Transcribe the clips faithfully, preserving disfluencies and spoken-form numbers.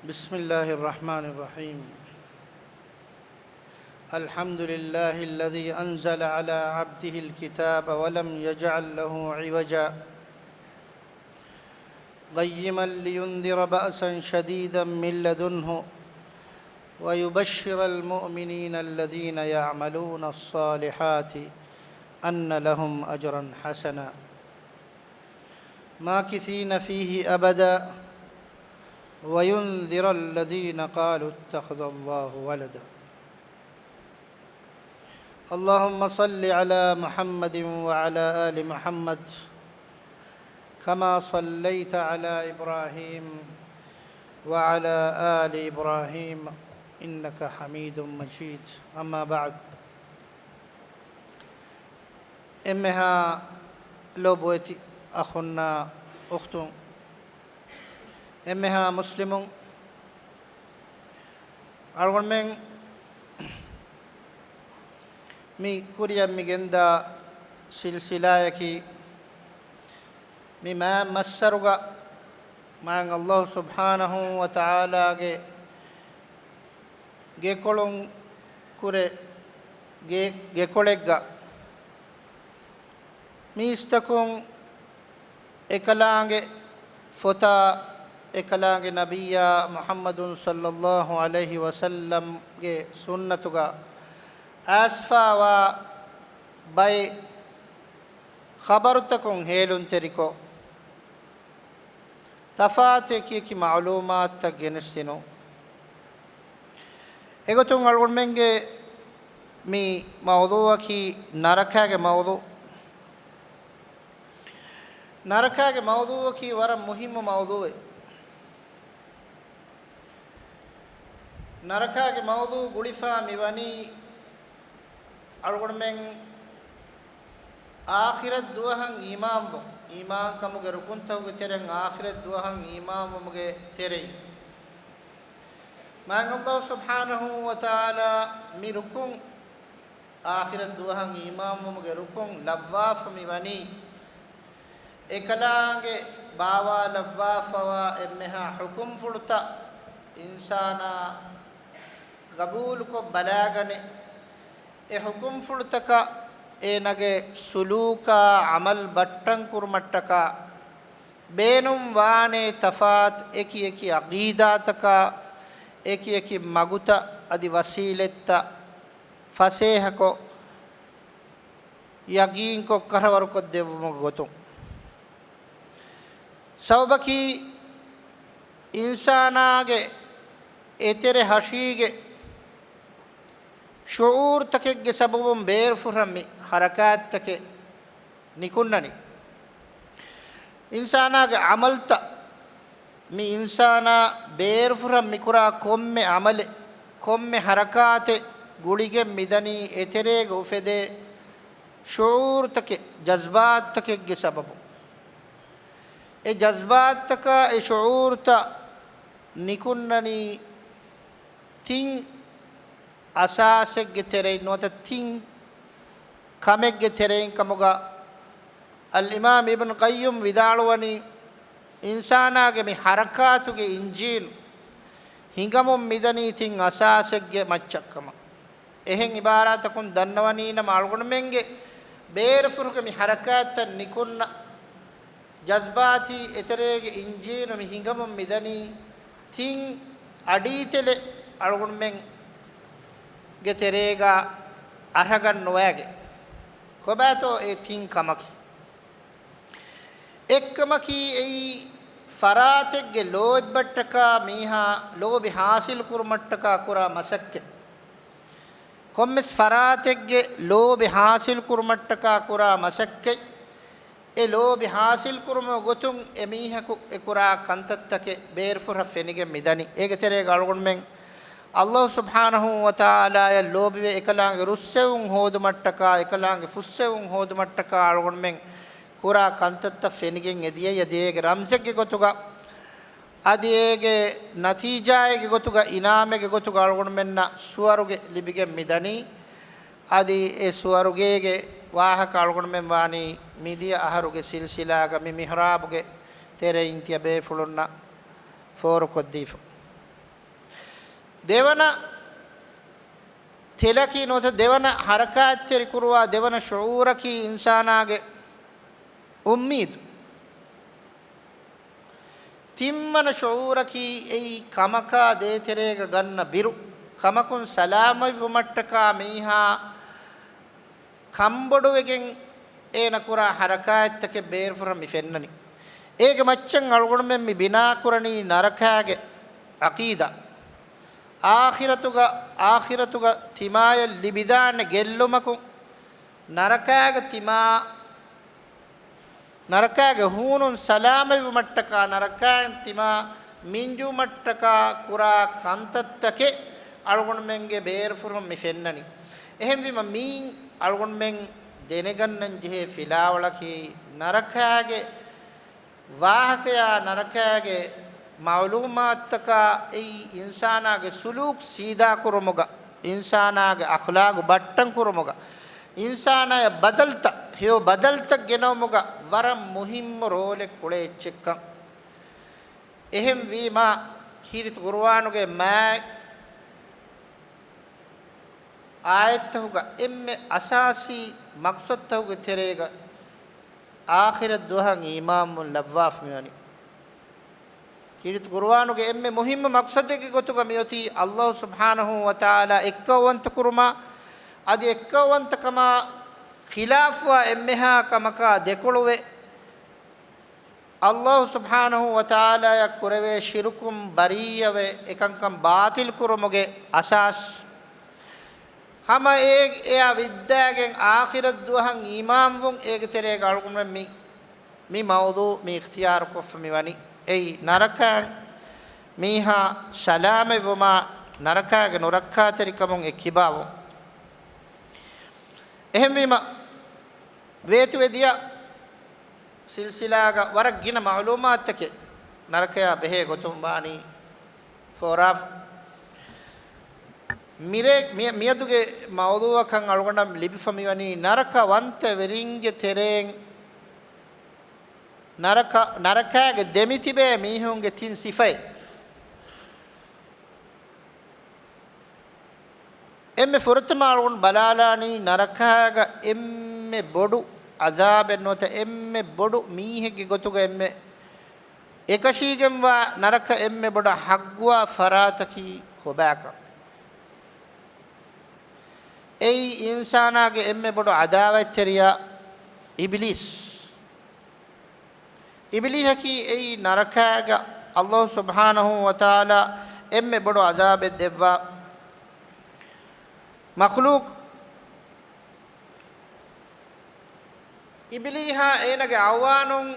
بسم الله الرحمن الرحيم. الحمد لله الذي أنزل على عبده الكتاب ولم يجعل له عوجا، قيما لينذر بأسا شديدا من لدنه ويبشر المؤمنين الذين يعملون الصالحات أن لهم أجرا حسنا ماكثين فيه أبدا وينذر الذين قالوا اتخذ الله ولدا. اللهم صل على محمد وعلى آل محمد كما صليت على إبراهيم وعلى آل إبراهيم إنك حميد مجيد. أما بعد. އެންމެހާ ލޯބިވެތި އަޚުންނާ އުޚްތުން، އެންމެހާ މުސްލިމުން، އަޅުގަނޑުމެން މި ކުރިއަށް މި ގެންދާ ސިލްސިލާއަކީ، މި މާތް މައްސަރުގަ މާތް ﷲ ސުބްޙާނަހޫ ވަތަޢާލާގެ ގެކޮޅުން ކުރެ ގެ-، ގެކޮޅެއްގަ މީސްތަކުން އެކަލާނގެ ފޮތާ، އެކަލާނގެ ނަބިއްޔާ މުޙައްމަދު ޞައްލައްލާހު ޢަލައިހި ވަސައްލަމްގެ ސުންނަތުގަ އައިސްފާވާ ބައެއް ޚަބަރުތަކުން ހޭލުންތެރިކޮށް، ތަފާތު އެކި އެކި މަޢުލޫމާތުތައް ގެނެސްދިނުން. އެގޮތުން އަޅުގަނޑުމެންގެ މި މައުޟޫޢަކީ ނަރަކާގެ މައުޟޫޢު. ނަރަކާގެ މައުޟޫޢަކީ ވަރަށް މުހިއްމު މައުޟޫޢެއް. ނަރަކާގެ މައުޟޫޢު ގުޅިފާ މިވަނީ އަޅުގަނޑުމެން އާޚިރަތް ދުވަހަށް އީމާންވުން، އީމާންކަމުގެ ރުކުންތަކުގެ ތެރެއިން އާޚިރަތް ދުވަހަށް އީމާންވުމުގެ ތެރެއިން. މާތް ﷲ ސުބްޙާނަހޫ ވަތަޢާލާ މި ރުކުން، އާޚިރަތް ދުވަހަށް އީމާންވުމުގެ ރުކުން ލައްވާފަ މިވަނީ، އެކަލާނގެ ބާވާލައްވާފަވާ އެންމެހާ ޙުކުމްފުޅުތައް އިންސާނާ ގަބޫލުކޮށް ބަލާގަނެ، އެ ޙުކުމްފުޅުތަކަށް އޭނާގެ ސުލޫކާ ޢަމަލް ބައްޓަން ކުރުމަށްޓަކާ ބޭނުން ވާނެ ތަފާތު އެކި އެކި ޢަޤީދާތަކާ، އެކި އެކި މަގުތައް އަދި ވަސީލަތްތައް ފަސޭހަކޮށް، ޔަޤީންކޮށް ކަށަވަރުކޮށްދެއްވުމުގެ ގޮތުން. ސަބަބަކީ، އިންސާނާގެ އެތެރެ ހަށީގެ ޝުޢޫރުތަކެއްގެ ސަބަބުން ބޭރުފުށަށް މި ޙަރަކާތްތަކެއް ނިކުންނަނީ. އިންސާނާގެ ޢަމަލްތައް، މި އިންސާނާ ބޭރުފުށަށް މިކުރާ ކޮންމެ ޢަމަލެއް، ކޮންމެ ޙަރަކާތެއް ގުޅިގެން މިދަނީ އެތެރޭގަ އުފެދޭ ޝުޢޫރުތަކެއް، ޖަޒްބާތުތަކެއްގެ ސަބަބުން. އެ ޖަޒްބާތުތަކާ އެ ޝުޢޫރުތައް ނިކުންނަނީ ތިން އަސާސެއްގެ ތެރެއިން ނުވަތަ ތިން ކަމެއްގެ ތެރެއިން ކަމުގަ އަލްއިމާމް އިބްނު ޤައްޔިމް ވިދާޅުވަނީ، އިންސާނާގެ މި ޙަރަކާތުގެ އިންޖީނު ހިނގަމުން މިދަނީ ތިން އަސާސެއްގެ މައްޗަށްކަމަށް. އެހެން އިބާރާތަކުން ދަންނަވަނީނަމަ، އަޅުގަނޑުމެންގެ ބޭރުފުށުގެ މި ޙަރަކާތްތައް ނިކުންނަ ޖަޒްބާތީ އެތެރޭގެ އިންޖީނު މި ހިނގަމުން މިދަނީ ތިން އަޑީތެލެއް އަޅުގަނޑުމެންގެ ތެރޭގަ އަރަގަން ނުވާގެން. ކޮބާތޯ އެ ތިން ކަމަކީ؟ އެއްކަމަކީ އެއީ ފަރާތެއްގެ ލޯތްބަށްޓަކާ މީހާ ލޯބި ޙާޞިލު ކުރުމަށްޓަކާ ކުރާ މަސައްކަތް. ކޮންމެސް ފަރާތެއްގެ ލޯބި ޙާޞިލު ކުރުމަށްޓަކާ ކުރާ މަސައްކަތް، އެ ލޯބި ޙާޞިލު ކުރުމުގެ ގޮތުން އެ މީހަކު އެ ކުރާ ކަންތައްތަކެއް ބޭރުފުށަށް ފެނިގެން މިދަނީ. އޭގެ ތެރޭގަ އަޅުގަނޑުމެން ﷲ ސުބްޙާނަހޫ ވަތަޢާލާޔަށް ލޯބިވެ، އެކަލާނގެ ރުއްސެވުން ހޯދުމަށްޓަކާ، އެކަލާނގެ ފުއްސެވުން ހޯދުމަށްޓަކާ އަޅުގަނޑުމެން ކުރާ ކަންތައްތައް ފެނިގެން އެދިޔައީ. އަދި އޭގެ ރަމްޒެއްގެ ގޮތުގަ، އަދި އޭގެ ނަތީޖާއެއްގެ ގޮތުގަ، އިނާމެއްގެ ގޮތުގަ އަޅުގަނޑުމެންނަށް ސުވަރުގެ ލިބިގެން މިދަނީ. އަދި އެ ސުވަރުގޭގެ ވާހަކަ އަޅުގަނޑުމެން ވާނީ މިދިޔަ އަހަރުގެ ސިލްސިލާގަ މި މިޙްރާބުގެ ތެރެއިން ތިޔަ ބޭފުޅުންނަށް ފޯރުކޮށްދީފަ. ދެވަނަ ތެލަކީ ނުވަތަ ދެވަނަ ހަރަކާތްތެރި ކުރުވާ ދެވަނަ ޝުޢޫރަކީ އިންސާނާގެ އުއްމީދު. ތިންވަނަ ޝުޢޫރަކީ އެއީ ކަމަކާ ދޭތެރޭގަ ގަންނަ ބިރު. ކަމަކުން ސަލާމަތްވުމަށްޓަކާ މީހާ ކަންބޮޑުވެގެން އޭނަ ކުރާ ހަރަކާތްތަކެއް ބޭރުފުރަން މި ފެންނަނީ. އޭގެ މައްޗަށް އަޅުގަނޑުމެން މި ބިނާކުރަނީ ނަރަކާގެ ޢަޤީދާ. އާޚިރަތުގަ، އާޚިރަތުގަ ތިމާޔަށް ލިބިދާނެ ގެއްލުމަކުން ނަރަކާގެ ތިމާ، ނަރަކާގެ ހޫނުން ސަލާމަތްވުމަށްޓަކާ، ނަރަކާއިން ތިމާ މިންޖުވުމަށްޓަކާ ކުރާ ކަންތައްތަކެއް އަޅުގަނޑުމެންގެ ބޭރުފުރުން މި ފެންނަނީ. އެހެންވީމަ މީން އަޅުގަނޑުމެން ދެނެގަންނަން ޖެހޭ ފިލާވަޅަކީ ނަރަކާގެ ވާހަކަޔާ ނަރަކާގެ މަޢުލޫމާތުތަކާ އެއީ އިންސާނާގެ ސުލޫކު ސީދާކުރުމުގަ، އިންސާނާގެ އަޚްލާގު ބައްޓަންކުރުމުގަ، އިންސާނާޔަށް ބަދަލުތައް، ހެޔޮ ބަދަލުތައް ގެނައުމުގަ ވަރަށް މުހިއްމު ރޯލެއް ކުޅޭ އެއްޗެއްކަން. އެހެންވީމާ، ކީރިތި ޤުރުއާނުގެ މާތް އާޔަތްތަކުގަ އެންމެ އަސާސީ މަޤްޞަދުތަކުގެ ތެރޭގަ އާޚިރަތް ދުވަހަށް އީމާންވުން ލައްވާފަ މިވަނީ. ކީރިތި ޤުރުއާނުގެ އެންމެ މުހިއްމު މަޤްޞަދެއްގެ ގޮތުގަ މިއޮތީ ﷲ ސުބްޙާނަހޫ ވަތަޢާލާ އެއްކައުވަންތަކުރުމާ، އަދި އެއްކައުވަންތަކަމާ ޚިލާފުވާ އެންމެހާ ކަމަކާ ދެކޮޅުވެ، ﷲ ސުބްޙާނަހޫ ވަތަޢާލާޔަށް ކުރެވޭ ޝިރުކުން ބަރީއަވެ، އެކަންކަން ބާޠިލް ކުރުމުގެ އަސާސް ހަމަ އެ، އެއާ ވިއްދާގެން އާޚިރަތް ދުވަހަށް އީމާންވުން. އޭގެ ތެރޭގަ އަޅުގަނޑުމެން މި، މި މައުޟޫޢު މި އިޚްތިޔާރުކޮށްފަ މިވަނީ. އެއީ ނަރަކައިން މީހާ ސަލާމަތްވުމާ، ނަރަކާގެ ނުރައްކާތެރިކަމުން އެއްކިބާވުން. އެހެންވީމަ، ވޭތުވެދިޔަ ސިލްސިލާގަ ވަރަށް ގިނަ މަޢުލޫމާތުތަކެއް ނަރަކަޔާ ބެހޭ ގޮތުން ވާނީ ފޯރާފަ. މިރޭ، މި، މިއަދުގެ މައުޟޫޢަކަށް އަޅުގަނޑަށް ލިބިފަ މިވަނީ ނަރަކަވަންތަ ވެރިންގެ ތެރެއިން ނަރަކަ، ނަރަކާގެ ދެމިތިބޭ މީހުންގެ ތިން ސިފައެއް. އެންމެ ފުރަތަމަ އަޅުގަނޑު ބަލާލާނީ ނަރަކާގަ އެންމެ ބޮޑު ޢަޛާބެއް ނުވަތަ އެންމެ ބޮޑު މީހެއްގެ ގޮތުގަ އެންމެ އެކަށީގެންވާ ނަރަކަ އެންމެ ބޮޑަށް ހައްގުވާ ފަރާތަކީ ކޮބާކަން. އެއީ އިންސާނާގެ އެންމެ ބޮޑު ޢަދާވަތްތެރިޔާ އިބިލީސް. އިބިލީހަކީ އެއީ ނަރަކާގަ ﷲ ސުބްޙާނަހޫ ވަތަޢާލާ އެންމެ ބޮޑު ޢަޛާބެއް ދެއްވާ މަޚްލޫޤު. އިބިލީހާ އޭނަގެ އަޢުވާނުން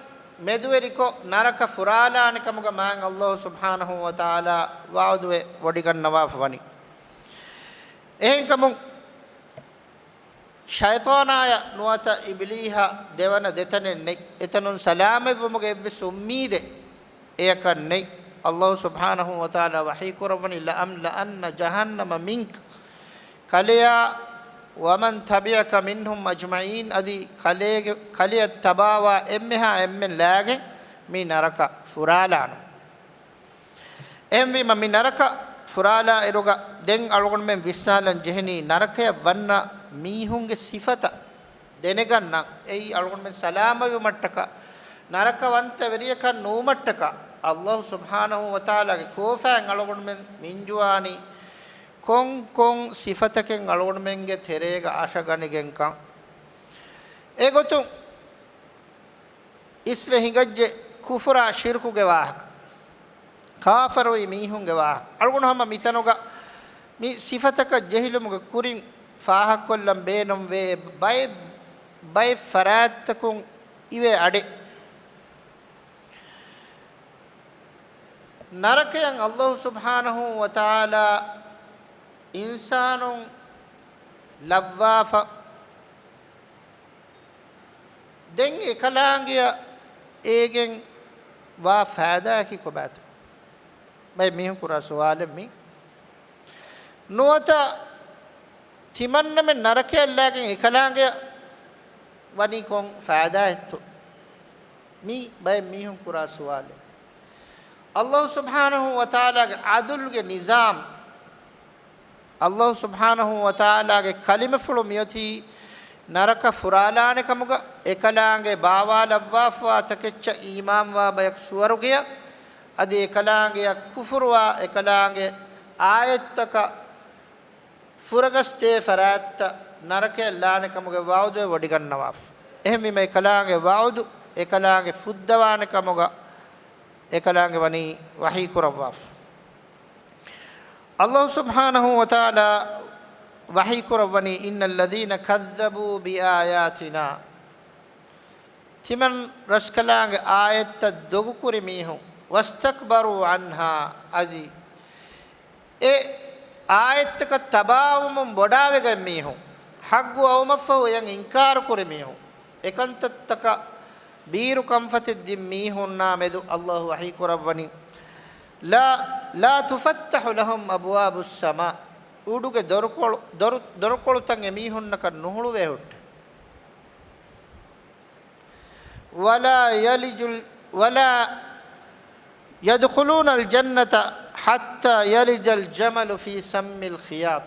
މެދުވެރިކޮށް ނަރަކަ ފުރާލާނެ ކަމުގަ މާތް ﷲ ސުބްޙާނަހޫ ވަތަޢާލާ ވަޢުދުވެ ވޮޑިގަންނަވާފަ ވަނީ. އެހެންކަމުން ޝައިޠާނާޔަށް ނުވަތަ އިބިލީހަށް ދެވަނަ ދެތަނެއް ނެތް. އެތަނުން ސަލާމަތްވުމުގެ އެއްވެސް އުއްމީދެއް އެޔަކަށް ނެތް. ﷲ ސުބްޙާނަހޫ ވަތަޢާލާ ވަޙީ ކުރައްވަނީ، لَأَمْلَأَنَّ جَهَنَّمَ مِنكَ، ކަލެޔާ، وَمَنْ تَبِعَكَ مِنْهُمْ أَجْمَعِينَ، އަދި ކަލޭގެ، ކަލެޔަށް ތަބާވާ އެންމެހާ އެންމެން ލާގެން މި ނަރަކަ ފުރާލާނަން. އެހެންވީމަ، މި ނަރަކަ ފުރާލާ އިރުގަ ދެން އަޅުގަނޑުމެން ވިސްނާލަން ޖެހެނީ، ނަރަކަޔަށް ވަންނަ މީހުންގެ ސިފަތައް ދެނެގަންނަން. އެއީ އަޅުގަނޑުމެން ސަލާމަތްވުމަށްޓަކާ، ނަރަކަވަންތަ ވެރިޔަކަށް ނުވުމަށްޓަކާ، ﷲ ސުބްޙާނަހޫ ވަތަޢާލާގެ ކޯފާއިން އަޅުގަނޑުމެން މިންޖުވާނީ ކޮން ކޮން ސިފަތަކެއް އަޅުގަނޑުމެންގެ ތެރޭގަ އަށަގަނެގެންކަން. އެގޮތުން، އިސްވެ ހިނގައްޖެ ކުފުރާ ޝިރުކުގެ ވާހަކަ، ކާފަރުވި މީހުންގެ ވާހަކަ. އަޅުގަނޑު ހަމަ މިތަނުގަ މި ސިފަތަކަށް ޖެހިލުމުގެ ކުރިން ފާހަގަކޮށްލަން ބޭނުންވޭ، ބައެއް، ބައެއް ފަރާތްތަކުން އިވޭ އަޑެއް. ނަރަކަޔަށް ﷲ ސުބްޙާނަހޫ ވަތަޢާލާ އިންސާނުން ލައްވާފަ. ދެން އެކަލާނގެއަށް އޭގެން ވާ ފައިދާއަކީ ކޮބާތޯ؟ ބައެއް މީހުން ކުރާ ސުވާލެއް މީ. ނުވަތަ ތިމަންނަމެން ނަރަކަޔަށް ލާގެން އެކަލާނގެއަށް ވަނީ ކޮން ފައިދާއެއްތޯ؟ މީ ބައެއް މީހުން ކުރާ ސުވާލެއް. ﷲ ސުބްޙާނަހޫ ވަތަޢާލާގެ ޢަދުލުގެ ނިޒާމް، ﷲ ސުބްޙާނަހޫ ވަތަޢާލާގެ ކަލިމަފުޅު މިއޮތީ ނަރަކަ ފުރާލާނެ ކަމުގަ، އެކަލާނގެ ބާވާލައްވާފަވާ ތަކެއްޗަށް އީމާންވާ ބަޔަކު ސުވަރުގެއަށް، އަދި އެކަލާނގެއަށް ކުފުރުވާ، އެކަލާނގެ އާޔަތްތަކަށް ފުރަގަސްދޭ ފަރާތްތައް ނަރަކަޔަށް ލާނެ ކަމުގެ ވަޢުދު ވޮޑިގަންނަވާފަ. އެހެންވީމަ އެކަލާނގެ ވަޢުދު އެކަލާނގެ ފުއްދަވާނެ ކަމުގަ އެކަލާނގެ ވަނީ ވަޙީ ކުރައްވާފަ. ﷲ ސުބްޙާނަހޫ ވަތަޢާލާ ވަޙީ ކުރައްވަނީ، إِنَّ الَّذِينَ كَذَّبُوا بِآيَاتِنَا، ތިމަން ރަސްކަލާނގެ އާޔަތްތައް ދޮގުކުރި މީހުން، وَاسْتَكْبَرُوا عَنْهَا، އަދި އެ އާޔަތްތަކަށް ތަބާވުމުން ބޮޑާވެގަތް މީހުން، ޙައްޤު އައުމަށްފަހު އެޔަށް އިންކާރު ކުރި މީހުން، އެކަންތައްތަކަށް ބީރު ކަންފަތެއް ދިން މީހުންނާ މެދު ﷲ ވަޙީ ކުރައްވަނީ، لَا، لَا تُفَتَّحُ لَهُمْ أَبْوَابُ السَّمَاءِ، އުޑުގެ ދޮރުކޮޅު، ދޮރު، ދޮރުކޮޅުތައް އެމީހުންނަކަށް ނުހުޅުވޭ ހުއްޓެ. وَلَا يَلِجُ، وَلَا يَدْخُلُونَ الْجَنَّةَ حَتَّى يَلِجَ الْجَمَلُ فِي سَمِّ الْخِيَاطِ.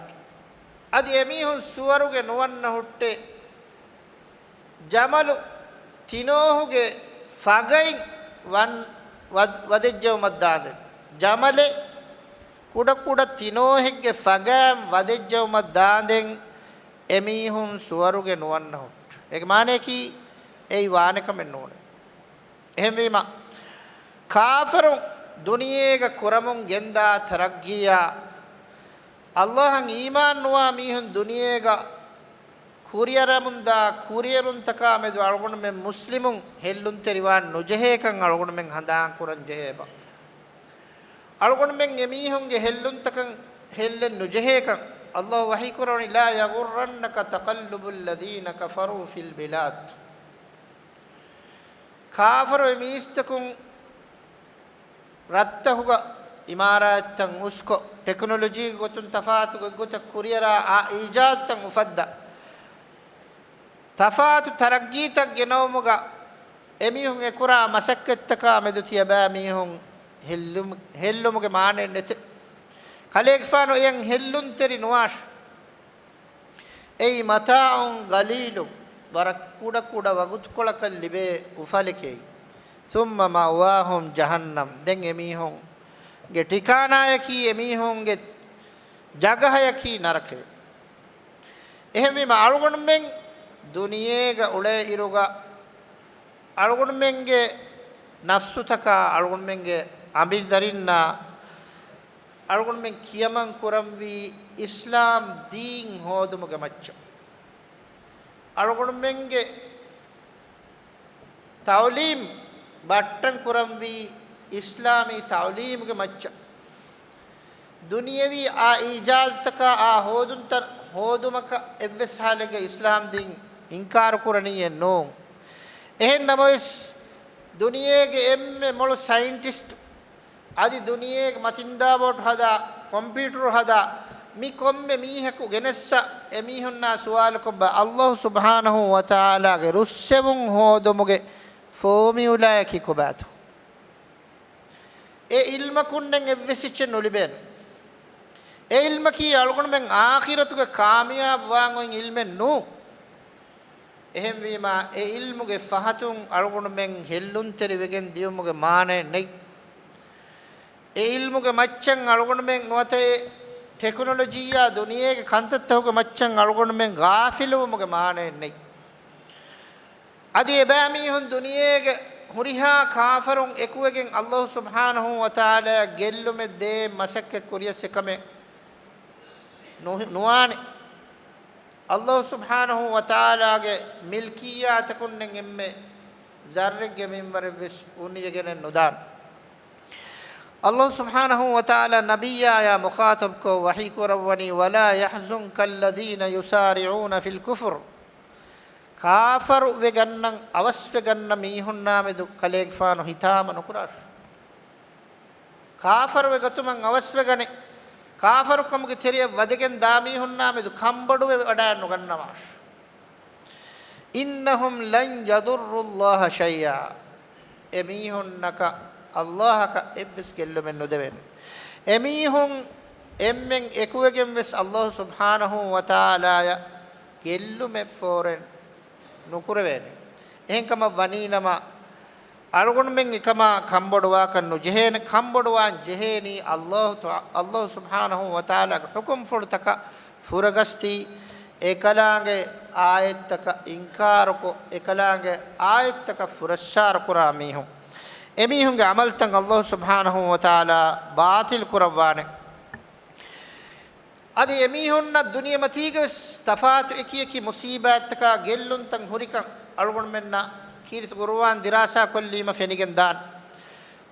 އަދި އެމީހުން ސުވަރުގެ ނުވަންނަ ހުއްޓެ، ޖަމަލު ތިނޯހުގެ ފަގައިން ވަން، ވަދް، ވަދެއްޖެއުމަށްދާނދެން. ޖަމަލެއް ކުޑަކުޑަ ތިނޯހެއްގެ ފަގައިން ވަދެއްޖެއުމަށްދާނދެން އެމީހުން ސުވަރުގެ ނުވަންނަ ހުއްޓު. އޭގެ މާނަޔަކީ އެއީ ވާނެ ކަމެއް ނޫނޭ. އެހެންވީމަ، ކާފަރުން ދުނިޔޭގަ ކުރަމުން ގެންދާ ތަރައްގީއާ، ﷲ އަށް އީމާން ނުވާ މީހުން ދުނިޔޭގަ ކުރިއަރަމުންދާ ކުރިއެރުންތަކާ މެދު އަޅުގަނޑުމެން މުސްލިމުން ހެއްލުންތެރިވާން ނުޖެހޭކަން އަޅުގަނޑުމެން ހަނދާންކުރަން ޖެހޭބަ. އަޅުގަނޑުމެން އެމީހުންގެ ހެއްލުންތަކަށް ހެއްލެން ނުޖެހޭކަން ﷲ ވަޙީކުރަވަނީ، لَا يَغُرَّنَّكَ تَقَلُّبُ الَّذِينَ كَفَرُوا فِي الْبِلَادِ. ކާފަރު އެ މީސްތަކުން ރަށްތަކުގަ އިމާރާތްތައް އުސްކޮށް، ޓެކްނޮލޮޖީގެ ގޮތުން ތަފާތު ގޮތްގޮތަށް ކުރިއަރާ އާ އީޖާދުތައް އުފައްދާ، ތަފާތު ތަރައްގީތައް ގެނައުމުގަ އެމީހުން އެކުރާ މަސައްކަތްތަކާ މެދު ތިޔަބައިމީހުން ހެއްލުމު، ހެއްލުމުގެ މާނައެއް ނެތެ. ކަލޭގެފާނު އެޔަށް ހެއްލުންތެރި ނުވާށި. އެއީ مَتَاعٌ قَلِيلٌ، ވަރަށް ކުޑަކުޑަ ވަގުތުކޮޅަކަށް ލިބޭ އުފަލެކޭ. ثُمَّ مَأْوَاهُمْ جَهَنَّمُ، ދެން އެމީހުންގެ ޓިކާނާޔަކީ، އެމީހުންގެ ޖަގަހަޔަކީ ނަރަކައެއް. އެހެންވީމަ، އަޅުގަނޑުމެން ދުނިޔޭގަ އުޅޭ އިރުގަ، އަޅުގަނޑުމެންގެ ނަފްސުތަކާ، އަޅުގަނޑުމެންގެ އަނބިރިދަރިންނާ، އަޅުގަނޑުމެން ކިޔަމަން ކުރަންވީ އިސްލާމް ދީން ހޯދުމުގެ މައްޗަށް. އަޅުގަނޑުމެންގެ ތަޢުލީމް ބައްޓަން ކުރަންވީ އިސްލާމީ ތަޢުލީމުގެ މައްޗަށް. ދުނިޔެވީ އާ އީޖާދުތަކާ އާ ހޯދުންތައް ހޯދުމަކަށް އެއްވެސް ހާލެއްގަ އިސްލާމް ދީން އިންކާރު ކުރަނީއެއް ނޫން. އެހެން ނަމަވެސް، ދުނިޔޭގެ އެންމެ މޮޅު ސައިންޓިސްޓް އަދި ދުނިޔޭގެ މަތިންދާ ބޯޓު ހަދާ، ކޮމްޕިއުޓަރު ހަދާ، މި ކޮންމެ މީހަކު ގެނެއްސަ އެމީހުންނާ ސުވާލުކޮށްބަ، ﷲ ސުބްޙާނަހޫ ވަތަޢާލާގެ ރުއްސެވުން ހޯދުމުގެ ފޯމިއުލާޔަކީ ކޮބާތޯ؟ އެ ޢިލްމަކުންނެއް އެއްވެސް އެއްޗެއް ނުލިބޭނެ. އެ ޢިލްމަކީ އަޅުގަނޑުމެން އާޚިރަތުގެ ކާމިޔާބު ވާން އޮތް ޢިލްމެއް ނޫން. އެހެންވީމާ، އެ ޢިލްމުގެ ފަހަތުން އަޅުގަނޑުމެން ހެއްލުންތެރިވެގެން ދިޔުމުގެ މާނައެއް ނެތް. އެ ޢިލްމުގެ މައްޗަށް އަޅުގަނޑުމެން ނުވަތަ އެ ޓެކްނޮލޮޖީއާ ދުނިޔޭގެ ކަންތައްތަކުގެ މައްޗަށް އަޅުގަނޑުމެން ޣާފިލުވުމުގެ މާނައެއް ނެތް. އަދި އެބައިމީހުން ދުނިޔޭގެ ހުރިހާ ކާފަރުން އެކުވެގެން ﷲ ސުބްޙާނަހޫ ވަތަޢާލާއަށް ގެއްލުމެއް ދޭން މަސައްކަތް ކުރިޔަސް އެކަމެއް ނު-، ނުވާނެ. ﷲ ސުބްޙާނަހޫ ވަތަޢާލާގެ މިލްކިއްޔާތަކުންނެއް އެންމެ ޒައްރެއްގެ މިންވަރެއްވެސް އުނިވެގެނެއް ނުދާނެ. ﷲ ސުބްޙާނަހޫ ވަތަޢާލާ ނަބިއްޔާޔާ މުޚާޠަބްކޮށް ވަޙީ ކުރައްވަނީ، وَلَا يَحْزُنْكَ الَّذِينَ يُسَارِعُونَ فِي الْكُفْرِ. ކާފަރު ވެގަންނަން އަވަސްވެގަންނަ މީހުންނާމެދު ކަލޭގެފާނު ހިތާމަ ނުކުރާށި. ކާފަރުވެ ގަތުމަށް އަވަސްވެގަނެ، ކާފަރުކަމުގެ ތެރެއަށް ވަދެގެން ދާ މީހުންނާމެދު ކަނބޮޑުވެ ވަޑައެއް ނުގަންނަވާށި. إِنَّهُمْ لَنْ يَضُرُّوا اللَّهَ شَيْئًا. އެމީހުންނަކަށް ﷲ އަކަށް އެއްވެސް ގެއްލުމެއް ނުދެވޭނެ. އެމީހުން އެންމެން އެކުވެގެން ވެސް އައްލާހު ސުބްޙާނަހު ވަތަޢާލާޔަށް ގެއްލުމެއް ފޯރެން ނުކުރެވޭނެ. އެހެންކަމަށް ވަނީނަމަ، އަޅުގަނޑުމެން އެކަމާ ކަންބޮޑުވާކަށް ނުޖެހޭނެ. ކަންބޮޑުވާން ޖެހޭނީ އައްލާހު ތަ-، އައްލާހު ސުބްޙާނަހު ވަތަޢާލާގެ ޙުކުމްފުޅުތަކަށް ފުރަގަސްދީ، އެކަލާނގެ އާޔަތްތަކަށް އިންކާރުކޮށް، އެކަލާނގެ އާޔަތްތަކަށް ފުރައްސާރަކުރާ މީހުން. އެމީހުންގެ ޢަމަލުތައް އައްލާހު ސުބްޙާނަހު ވަތަޢާލާ ބާޠިލް ކުރައްވާނެ. އަދި އެމީހުންނަށް ދުނިޔެމަތީގަވެސް ތަފާތު އެކި އެކި މުޞީބާތްތަކާ ގެއްލުންތައް ހުރިކަން އަޅުގަނޑުމެންނަށް ކީރިތި ޤުރުއާން ދިރާސާކޮށްލީމަ ފެނިގެންދާނެ.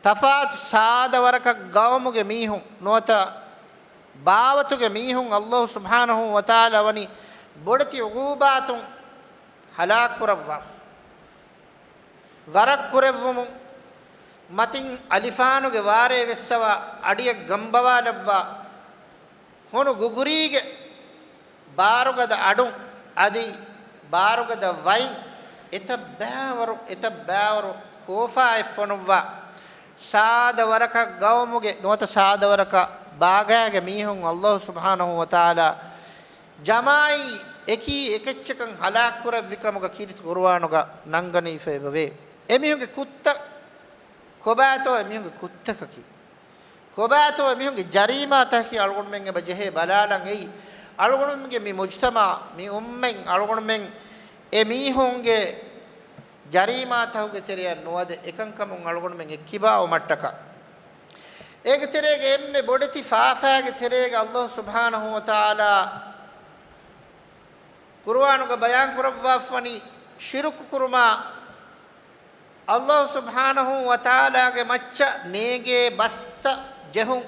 ތަފާތު ސާދަ ވަރަކަށް ޤައުމުގެ މީހުން ނުވަތަ ބާވަތުގެ މީހުން އައްލާހު ސުބްޙާނަހު ވަތަޢާލާ ވަނީ ބޮޑެތި ޢުޤޫބާތުން ހަލާކުކުރައްވާފަ. ޣަރަޤު ކުރެއްވުމުން، މަތިން އަލިފާނުގެ ވާރޭ ވެއްސަވާ، އަޑިއަށް ގަނބަވާލައްވާ، ހޮނު ގުގުރީގެ ބާރުގަދަ އަޑުން އަދި ބާރުގަދަ ވައިން އެތައް ބައިވަރު، އެތައް ބައިވަރު ކޯފާއެއް ފޮނުއްވާ، ސާދަ ވަރަކަށް ޤައުމުގެ ނުވަތަ ސާދަ ވަރަކަށް ބާގާގެ މީހުން އައްލާހު ސުބްޙާނަހު ވަތަޢާލާ ޖަމާއީ އެކީ އެކެއްޗަކަށް ހަލާކުކުރެއްވި ކަމުގަ ކީރިތި ޤުރުއާނުގަ ނަންގަނީފައި އެބަވޭ. އެމީހުންގެ ކުށްތައް ކޮބާތޯ އެމީހުންގެ ކުށްތަކަކީ؟ ކޮބާތޯ އެމީހުންގެ ޖަރީމާތަކަކީ؟ އަޅުގަނޑުމެން އެބަ ޖެހޭ ބަލާލަން އެއީ. އަޅުގަނޑުމެންގެ މި މުޖްތަމަޢަށް، މި އުއްމަތަށް އަޅުގަނޑުމެން އެމީހުންގެ ޖަރީމާތަކުގެ ތެރެއަށް ނުވަދެ އެކަންކަމުން އަޅުގަނޑުމެން އެއްކިބާވުމަށްޓަކާ. އޭގެ ތެރޭގަ އެންމެ ބޮޑެތި ފާފާގެ ތެރޭގަ އައްލާހު ސުބްޙާނަހު ވަތަޢާލާ ޤުރުއާނުގަ ބަޔާން ކުރައްވާފަވަނީ ޝިރުކު ކުރުމާ، އައްލާހު ސުބްޙާނަހު ވަތަޢާލާގެ މައްޗަށް ނޭނގޭ ބަސްތައް ޖެހުން،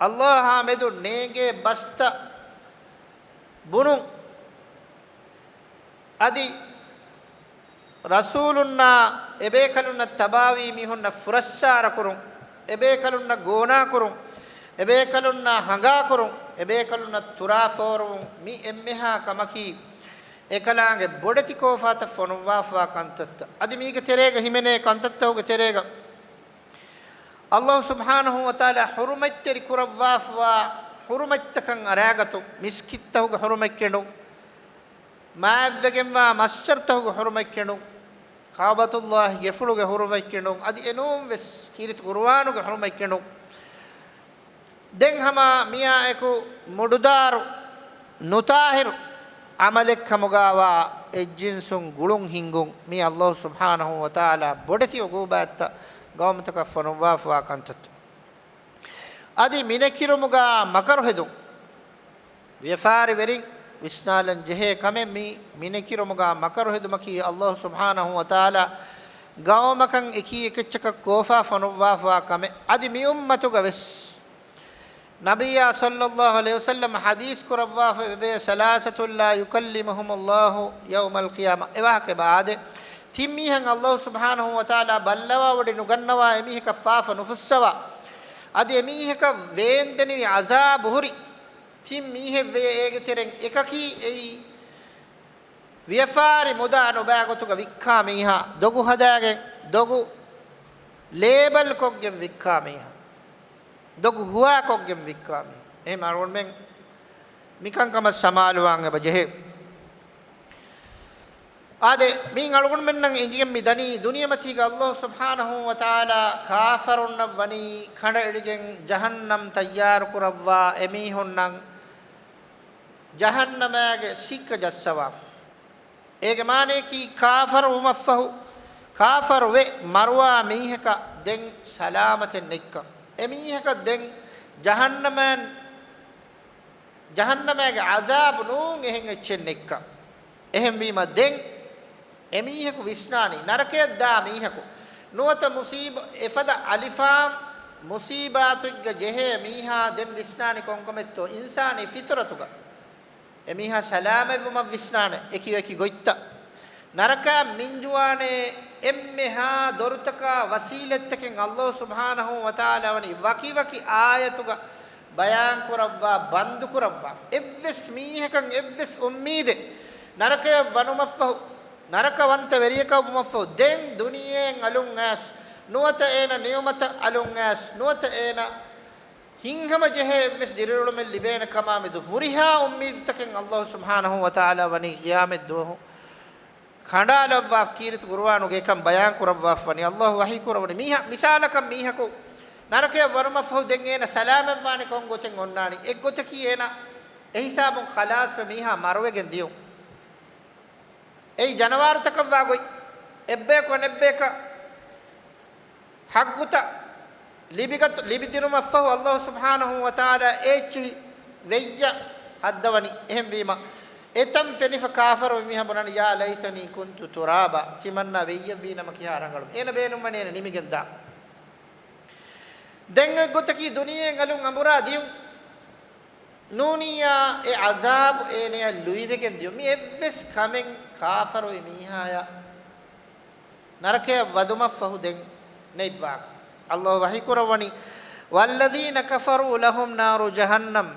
އައްލާހާ މެދު ނޭނގޭ ބަސްތައް ބުނުން، އަދި ރަސޫލުންނާ އެބޭކަލުންނަށް ތަބާވީ މީހުންނަށް ފުރައްސާރަކުރުން، އެބޭކަލުންނަށް ގޯނާކުރުން، އެބޭކަލުންނާ ހަނގާކުރުން، އެބޭކަލުންނަށް ތުރާފޯރުވުން، މި އެންމެހާ ކަމަކީ އެކަލާނގެ ބޮޑެތި ކޯފާތައް ފޮނުއްވާފަވާ ކަންތައްތައް. އަދި މީގެ ތެރޭގަ ހިމެނޭ ކަންތައްތަކުގެ ތެރޭގަ އައްލާހު ސުބްޙާނަހު ވަތަޢާލާ ޙުރުމަތްތެރި ކުރައްވާފަވާ ޙުރުމަތްތަކަށް އަރާގަތު، މިސްކިތްތަކުގެ ޙުރުމަތް ކެނޑުން، މާތްވެގެންވާ މައްސަރުތަކުގެ ޙުރުމަތް ކެނޑުން، ކަޢުބަތުﷲ ގެފުޅުގެ ޙުރުމަތް ކެނޑުން، އަދި އެނޫން ވެސް ކީރިތި ޤުރުއާނުގެ ޙުރުމަތް ކެނޑުން. ދެން ހަމަ މިއާއެކު މުޑުދާރު ނުޠާހިރު ޢަމަލެއްކަމުގާވާ އެއްޖިންސުން ގުޅުން ހިންގުން، މީ އައްލާހު ސުބްޙާނަހު ވަތަޢާލާ ބޮޑެތި ޢުޤޫބާތްތައް ޤައުމުތަކަށް ފޮނުއްވާފަވާ ކަންތައްތައް. އަދި މިނެކިރުމުގާ މަކަރު ހެދުން، ވިޔަފާރިވެރިން ވިސްނާލަން ޖެހޭ ކަމެއް މީ. މިނެކިރުމުގާ މަކަރު ހެދުމަކީ އައްލާހު ސުބްޙާނަހު ވަތަޢާލާ ޤައުމަކަށް އެކީ އެކެއްޗަކަށް ކޯފާ ފޮނުއްވާފަވާ ކަމެއް. އަދި މި އުއްމަތުގަ ވެސް ނަބިއްޔާ ޞައްލައްލާހު ޢަލައިހި ވަސައްލަމަ ޙަދީޘް ކުރައްވާފައިވޭ، ثَلَاثَةٌ لَا يُكَلِّمُهُمُ اللَّهُ يَوْمَ الْقِيَامَةِ. އެވާހަކަ އެބަ އާދޭ. ތިން މީހަކަށް އައްލާހު ސުބްޙާނަހު ވަތަޢާލާ ބައްލަވާވޮޑި ނުގަންނަވާ، އެމީހަކަށް ފާފަ ނުފުއްސަވާ، އަދި އެމީހަކަށް ވޭންދެނިވި ޢަޛާބު ހުރި ތިން މީހެއް ވެޔޭ. އޭގެ ތެރެއިން އެކަކީ އެއީ ވިޔަފާރި މުދާ ނުބައި ގޮތުގަ ވިއްކާ މީހާ، ދޮގު ހަދާގެން، ދޮގު ލޭބަލް ކޮށްގެން ވިއްކާ މީހާ، ދޮގު ހުވާކޮށްގެން ވިއްކާ މީހާ. އެހެން އަޅުގަނޑުމެން މިކަންކަމަށް ސަމާލުވާން އެބަ ޖެހޭ. އާދެ، މިއިން އަޅުގަނޑުމެންނަށް އެނގިގެން މި ދަނީ، ދުނިޔެމަތީގަ އައްލާހު ސުބްޙާނަހު ވަތަޢާލާ ކާފަރުންނަށް ވަނީ ކަނޑައެޅިގެން ޖަހަންނަމް ތައްޔާރު ކުރައްވާ އެމީހުންނަށް ޖަހަންނަމާގެ ސިއްކަ ޖައްސަވާފަ. އޭގެ މާނަޔަކީ ކާފަރު ވުމަށްފަހު، ކާފަރު ވެ މަރުވާ މީހަކަށް ދެން ސަލާމަތެއް ނެތްކަން. އެމީހަކަށް ދެން ޖަހަންނަމައިން، ޖަހަންނަމާގެ ޢަޛާބު ނޫން އެހެން އެއްޗެއް ނެތްކަން. އެހެންވީމަ ދެން އެމީހަކު ވިސްނާނީ، ނަރަކަޔަށް ދާ މީހަކު ނުވަތަ މުޞީބަ، އެފަދަ އަލިފާން މުޞީބާތުގަ ޖެހޭ މީހާ ދެން ވިސްނާނީ ކޮންކަމެއްތޯ؟ އިންސާނީ ފިޠުރަތުގަ އެމީހާ ސަލާމަތްވުމަށް ވިސްނާނެ، އެކި އެކި ގޮތްތައް. ނަރަކައަށް މިންޖުވާނޭ އެންމެހާ ދޮރުތަކާ ވަސީލަތްތަކެއް އައްލާހު ސުބްޙާނަހު ވަތަޢާލާ ވަނީ ވަކިވަކި އާޔަތުގަ ބަޔާންކުރައްވާ، ބަންދުކުރައްވާފަ. އެއްވެސް މީހަކަށް އެއްވެސް އުއްމީދެއް ނަރަކަޔަށް ވަނުމަށްފަހު، ނަރަކަވަންތަ ވެރިޔަކަށް ވުމަށްފަހު، ދެން ދުނިޔެއިން އަލުން އައިސް، ނުވަތަ އޭނަ ނިޢުމަތަށް އަލުން އައިސް، ނުވަތަ އޭނަ ހިތްހަމަޖެހޭ އެއްވެސް ދިރިއުޅުމެއް ލިބޭނެ ކަމާމެދު ހުރިހާ އުއްމީދުތަކެއް އައްލާހު ސުބްޙާނަހު ވަތަޢާލާ ވަނީ ޤިޔާމަތްދުވަހު ކަނޑާލައްވާ ކީރިތި ޤުރުއާނުގެ އެކަން ބަޔާން ކުރައްވާފަ ވަނީ. އައްލާހު ވަޙީ ކުރައްވަނީ މީހާ، މިސާލަކަށް މީހަކު ނަރަކަޔަށް ވަރުމަށްފަހު ދެން އޭނަ ސަލާމަތްވާނީ ކޮން ގޮތެއް އޮންނާނީ؟ އެއްގޮތަކީ އޭނަ އެހިސާބުން ޚަލާޞްވެ މީހާ މަރުވެގެން ދިޔުން. އެއީ ޖަނަވާރުތަކަށްވާ ގޮތް. އެއްބަޔަކު އަނެއްބަޔަކަށް ޙައްޤުތައް ލިބިގަތު-، ލިބިދިނުމަށްފަހު އައްލާހު ސުބްޙާނަހު ވަތަޢާލާ އޭއްޗިހި ވެއްޔަށް ހައްދަވަނީ. އެހެންވީމަ، އެތަން ފެނިފަ ކާފަރު މީހާ ބުނަނީ، "يا ليتني كنت ترابا." ތިމަންނާ ވެއްޔެއްވީނަމަ ކިހާ ރަނގަޅު. އޭނަ ބޭނުންވަނީ އޭނަ ނިމިގެން ދާން. ދެން އެއްގޮތަކީ ދުނިޔެއިން އަލުން އަނބުރާ ދިޔުން. ނޫނިއްޔާ އެ ޢަޒާބު އޭނަޔަށް ލުއިވެގެން ދިޔުން. މި އެއްވެސް ކަމެއް ކާފަރު މީހާޔަށް ނަރަކަޔަށް ވަދުމަށްފަހު ދެން ނެތްވާކަން. އައްލާހު ވަޙީ ކުރައްވަނީ، "والذين كفروا لهم نار جهنم."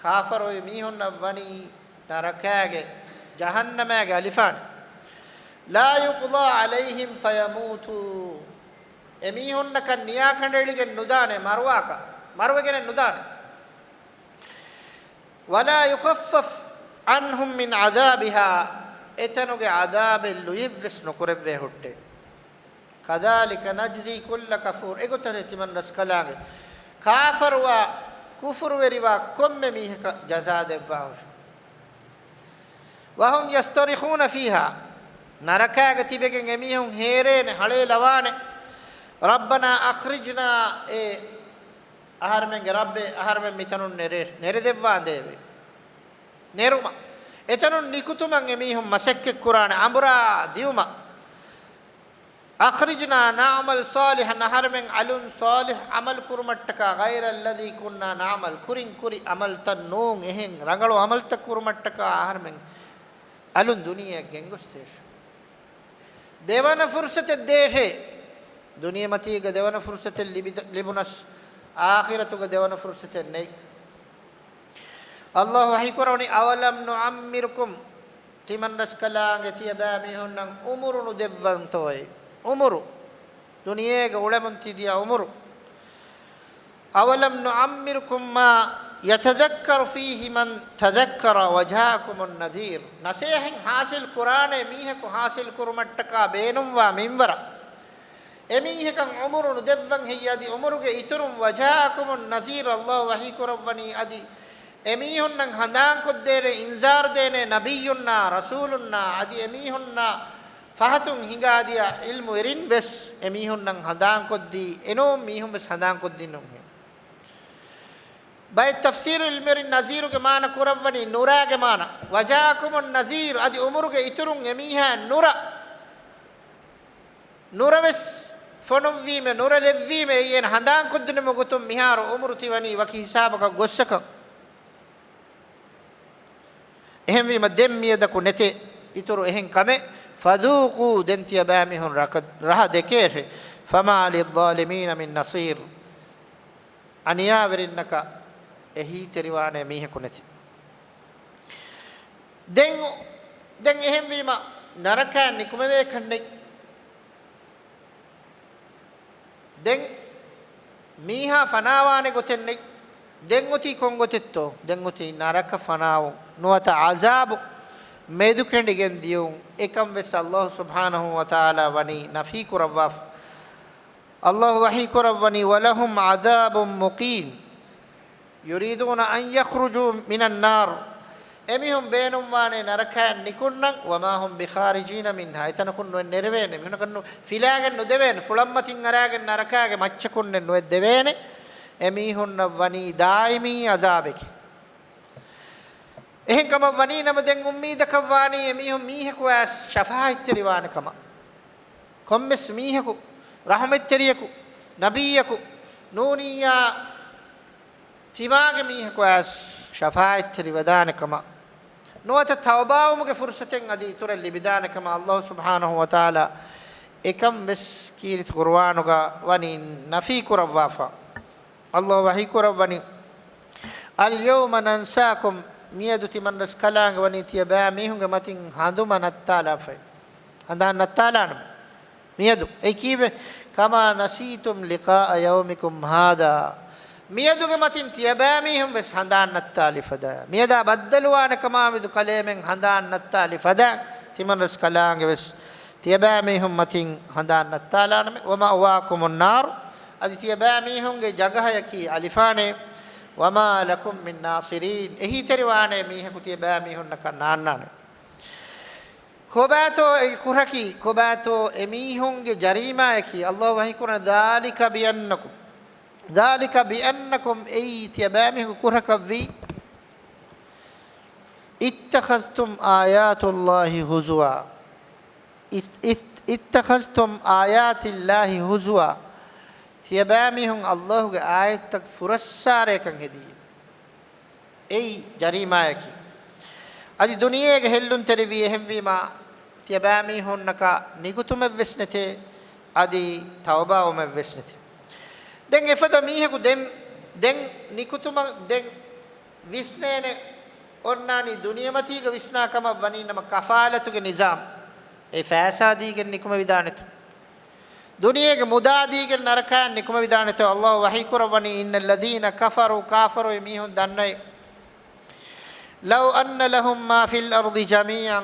ކާފަރު މީހުންނަށް ވަނީ ނަރަކާގެ، ޖަހަންނަމާގެ އަލިފާނެ. "لا يقضى عليهم فيموتوا." އެމީހުންނަކަށް ނިޔާކަނޑައެޅިގެން ނުދާނެ، މަރުވާކަށް، މަރުވެގެނެއް ނުދާނެ. "ولا يخفف عنهم من عذابها." އެތަނުގެ ޢަޛާބެއް ލުޔެއްވެސް ނުކުރެއްވޭ ހުއްޓޭ. "كذلك نجزي كل كفور." އެގޮތަށް ތިމަން ރަސްކަލާނގެ ކާފަރުވާ، ކުފުރުވެރިވާ ކޮންމެ މީހަކަށް ޖަޒާ ދެއްވާހުށި. "وهم يصطرخون فيها." ނަރަކާގެ ތިބެގެން އެމީހުން ހޭރޭނެ، ހަޅޭލަވާނެ. "ربنا أخرجنا." އޭ އަހަރެމެންގެ ރައްބޭ، އަހަރެމެން މިތަނުން ނެރެ-، ނެރެދެއްވާނދޭވެ. ނެރުމަށް. އެތަނުން ނިކުތުމަށް އެމީހުން މަސައްކަތްކުރާނެ، އަނބުރާ ދިޔުމަށް. "أخرجنا نعمل صالحا." އަހަރެމެން އަލުން ޞާލިޙު ޢަމަލު ކުރުމަށްޓަކާ، "غير الذي كنا نعمل." ކުރިން ކުރި ޢަމަލުތައް ނޫން، އެހެން ރަނގަޅު ޢަމަލުތައް ކުރުމަށްޓަކާ އަހަރެމެން އަލުން ދުނިޔެއަށް ގެންގޮސްދޭށޭ. ދެވަނަ ފުރުޞަތެއް ދޭށޭ. ދުނިޔެމަތީގަ ދެވަނަ ފުރުޞަތެއް ލިބި-، ލިބުނަސް، އާޚިރަތުގަ ދެވަނަ ފުރުޞަތެއް ނެތް. އައްލާހު ވަޙީ ކުރަވަނީ، "أولم نعمركم." ތިމަން ރަސްކަލާނގެ ތިޔަބައިމީހުންނަށް ޢުމުރު ނުދެއްވަންތޯއޭ؟ ޢުމުރު. ދުނިޔޭގަ އުޅެމުން ތިދިޔަ ޢުމުރު. "أولم نعمركم ما يتذكر فيه من تذكر وجاءكم النذير." ނަޞޭޙަތް ޙާޞިލް ކުރާނެ މީހަކު ޙާޞިލް ކުރުމަށްޓަކާ ބޭނުންވާ މިންވަރަށް އެމީހަކަށް ޢުމުރު ނުދެއްވަން ހެއްޔޭ؟ އަދި ޢުމުރުގެ އިތުރުން "وجاءكم النذير." އައްލާހު ވަޙީ ކުރައްވަނީ އަދި އެމީހުންނަށް ހަނދާންކޮށްދޭނެ، އިންޒާރު ދޭނެ ނަބިއްޔުންނާ، ރަސޫލުންނާ، އަދި އެމީހުންނާ ފަހަތުން ހިނގާދިޔަ ޢިލްމުވެރިން ވެސް އެމީހުންނަށް ހަނދާންކޮށްދީ، އެނޫން މީހުން ވެސް ހަނދާންކޮށްދިނުންހޭ. ބައެއް ތަފްސީރު ޢިލްމުވެރިން ނަޒީރުގެ މާނަ ކުރައްވަނީ ނުރާގެ މާނަ. "وجاءكم النذير." އަދި ޢުމުރުގެ އިތުރުން އެމީހާ ނުރަ، ނުރަވެސް ފޮނުއްވީމެ، ނުރަ ލެއްވީމެ، އެއީ އޭނަ ހަނދާންކޮށްދިނުމުގެ ގޮތުން މިހާރު ޢުމުރު ތިވަނީ ވަކި ހިސާބަކަށް ގޮއްސަކަށް. އެހެންވީމަ ދެން މިއަދަކު ނެތޭ އިތުރު އެހެން ކަމެއް. "فذوقوا." ދެން ތިޔަބައިމީހުން ރަކަ-، ރަހަ ދެކޭށޭ. "فما للظالمين من نصير." އަނިޔާވެރިންނަކަށް އެހީތެރިވާނެ މީހަކު ނެތި. ދެން، ދެން އެހެންވީމަ ނަރަކައިން ނިކުމެވޭކަށް ނެތް. ދެން މީހާ ފަނާވާނެ ގޮތެއް ނެތް. ދެން އޮތީ ކޮން ގޮތެއްތޯ؟ ދެން އޮތީ ނަރަކަ ފަނާވުން. ނުވަތަ ޢަޒާބު މެދުކެނޑިގެން ދިޔުން. އެކަން ވެސް އައްލާހު ސުބްޙާނަހު ވަތަޢާލާ ވަނީ ނަފީ ކުރައްވާފަ. އައްލާހު ވަޙީ ކުރައްވަނީ، "ولهم عذاب مقيم." "يريدون أن يخرجوا من النار." އެމީހުން ބޭނުންވާނެ ނަރަކައިން ނިކުންނަން، "وما هم بخارجين منها." އެތަނަކުން ނުއެއް ނެރެވޭނެ. މީހުންނަކަށް ނު-، ފިލާގެން ނުދެވޭނެ. ފުޅަށްމަތިން އަރާގެން ނަރަކާގެ މައްޗަކުންނެއް ނުއެއް ދެވޭނެ. އެމީހުންނަށް ވަނީ ދާއިމީ ޢަޒާބެކޭ. އެހެން ކަމަށް ވަނީ ނަމަ، ދެން އުއްމީދަކަށް ވާނީ އެމީހުން މީހަކު އައިސް ޝަފާޢަތްތެރިވާނެ ކަމަށް. ކޮންމެސް މީހަކު، ރަޙުމަތްތެރިޔަކު، ނަބިއްޔަކު، ނޫނިއްޔާ ތިމާގެ މީހަކު އައިސް ޝަފާޢަތްތެރިވެދާނެ ކަމަށް، ނުވަތަ ތައުބާވުމުގެ ފުރުޞަތެއް އަދި އިތުރަށް ލިބިދާނެ ކަމަށް އައްލާހު ސުބްޙާނަހު ވަތަޢާލާ އެކަން ވެސް ކީރިތި ޤުރުއާނުގަ ވަނީ ނަފީ ކުރައްވާފަ. އައްލާހު ވަޙީ ކުރައްވަނީ، "اليوم ننساكم." މިއަދު ތިމަން ރަސްކަލާނގެ ވަނީ ތިޔަބައިމީހުންގެ މަތިން ހަނދުމަ ނައްތާލާފައި. ހަނދާން ނައްތާލާނަމޭ. މިއަދު އެ ކީއްވެ؟ "كما نسيتم لقاء يومكم هذا." މިއަދުގެ މަތިން ތިޔަބައިމީހުން ވެސް ހަނދާން ނައްތާލި ފަދަ، މިއަދާ ބައްދަލުވާނެ ކަމާމެދު ކަލޭމެން ހަނދާން ނައްތާލި ފަދަ، ތިމަންރަސްކަލާނގެ ވެސް ތިޔަބައިމީހުން މަތިން ހަނދާން ނައްތާލާނަމޭ. ومأواكم النار، އަދި ތިޔަބައިމީހުންގެ ޖަގަހަޔަކީ އަލިފާނޭ. وما لكم من ناصرين، އެހީތެރިވާނޭ މީހަކު ތިޔަބައިމީހުންނަކަށް ނާންނާނެ. ކޮބާތޯ އެ ކުރަކީ؟ ކޮބާތޯ އެމީހުންގެ ޖަރީމާޔަކީ؟ ﷲ ވަޙީކުރަނީ، ذلك بأنكم، ذلك بأنكم، އެއީ ތިޔަބައިމީހުން ކުރަކަށްވީ، اتخذتم آيات الله هزوا، ات-، ات-، اتخذتم آيات الله هزوا، ތިޔަބައިމީހުން ﷲގެ އާޔަތްތައް ފުރައްސާރަޔަކަށް ހެދީ. އެއީ ޖަރީމާޔަކީ. އަދި ދުނިޔޭގެ ހެއްލުންތެރިވީ. އެހެންވީމާ، ތިޔަބައިމީހުންނަކަށް ނިކުތުމެއްވެސް ނެތޭ، އަދި ތައުބާވުމެއްވެސް ނެތޭ. ދެން އެފަދަ މީހަކު ދެން، ދެން ނިކުތުމަށް ދެން ވިސްނޭނެ. އޮންނާނީ ދުނިޔެމަތީގަ ވިސްނާ ކަމަށް ވަނީ ނަމަ، ކަފާލަތުގެ ނިޒާމް އެ ފައިސާ ދީގެން ނިކުމެވިދާނެތޯ؟ ދުނިޔޭގެ މުދާ ދީގެން ނަރަކައަށް ނިކުމެވިދާނެތޯ؟ ﷲ ވަޙީކުރައްވަނީ، إن الذين كفروا، ކާފަރުވި މީހުން ދަންނައި، لو أن لهم ما في الأرض جميعا،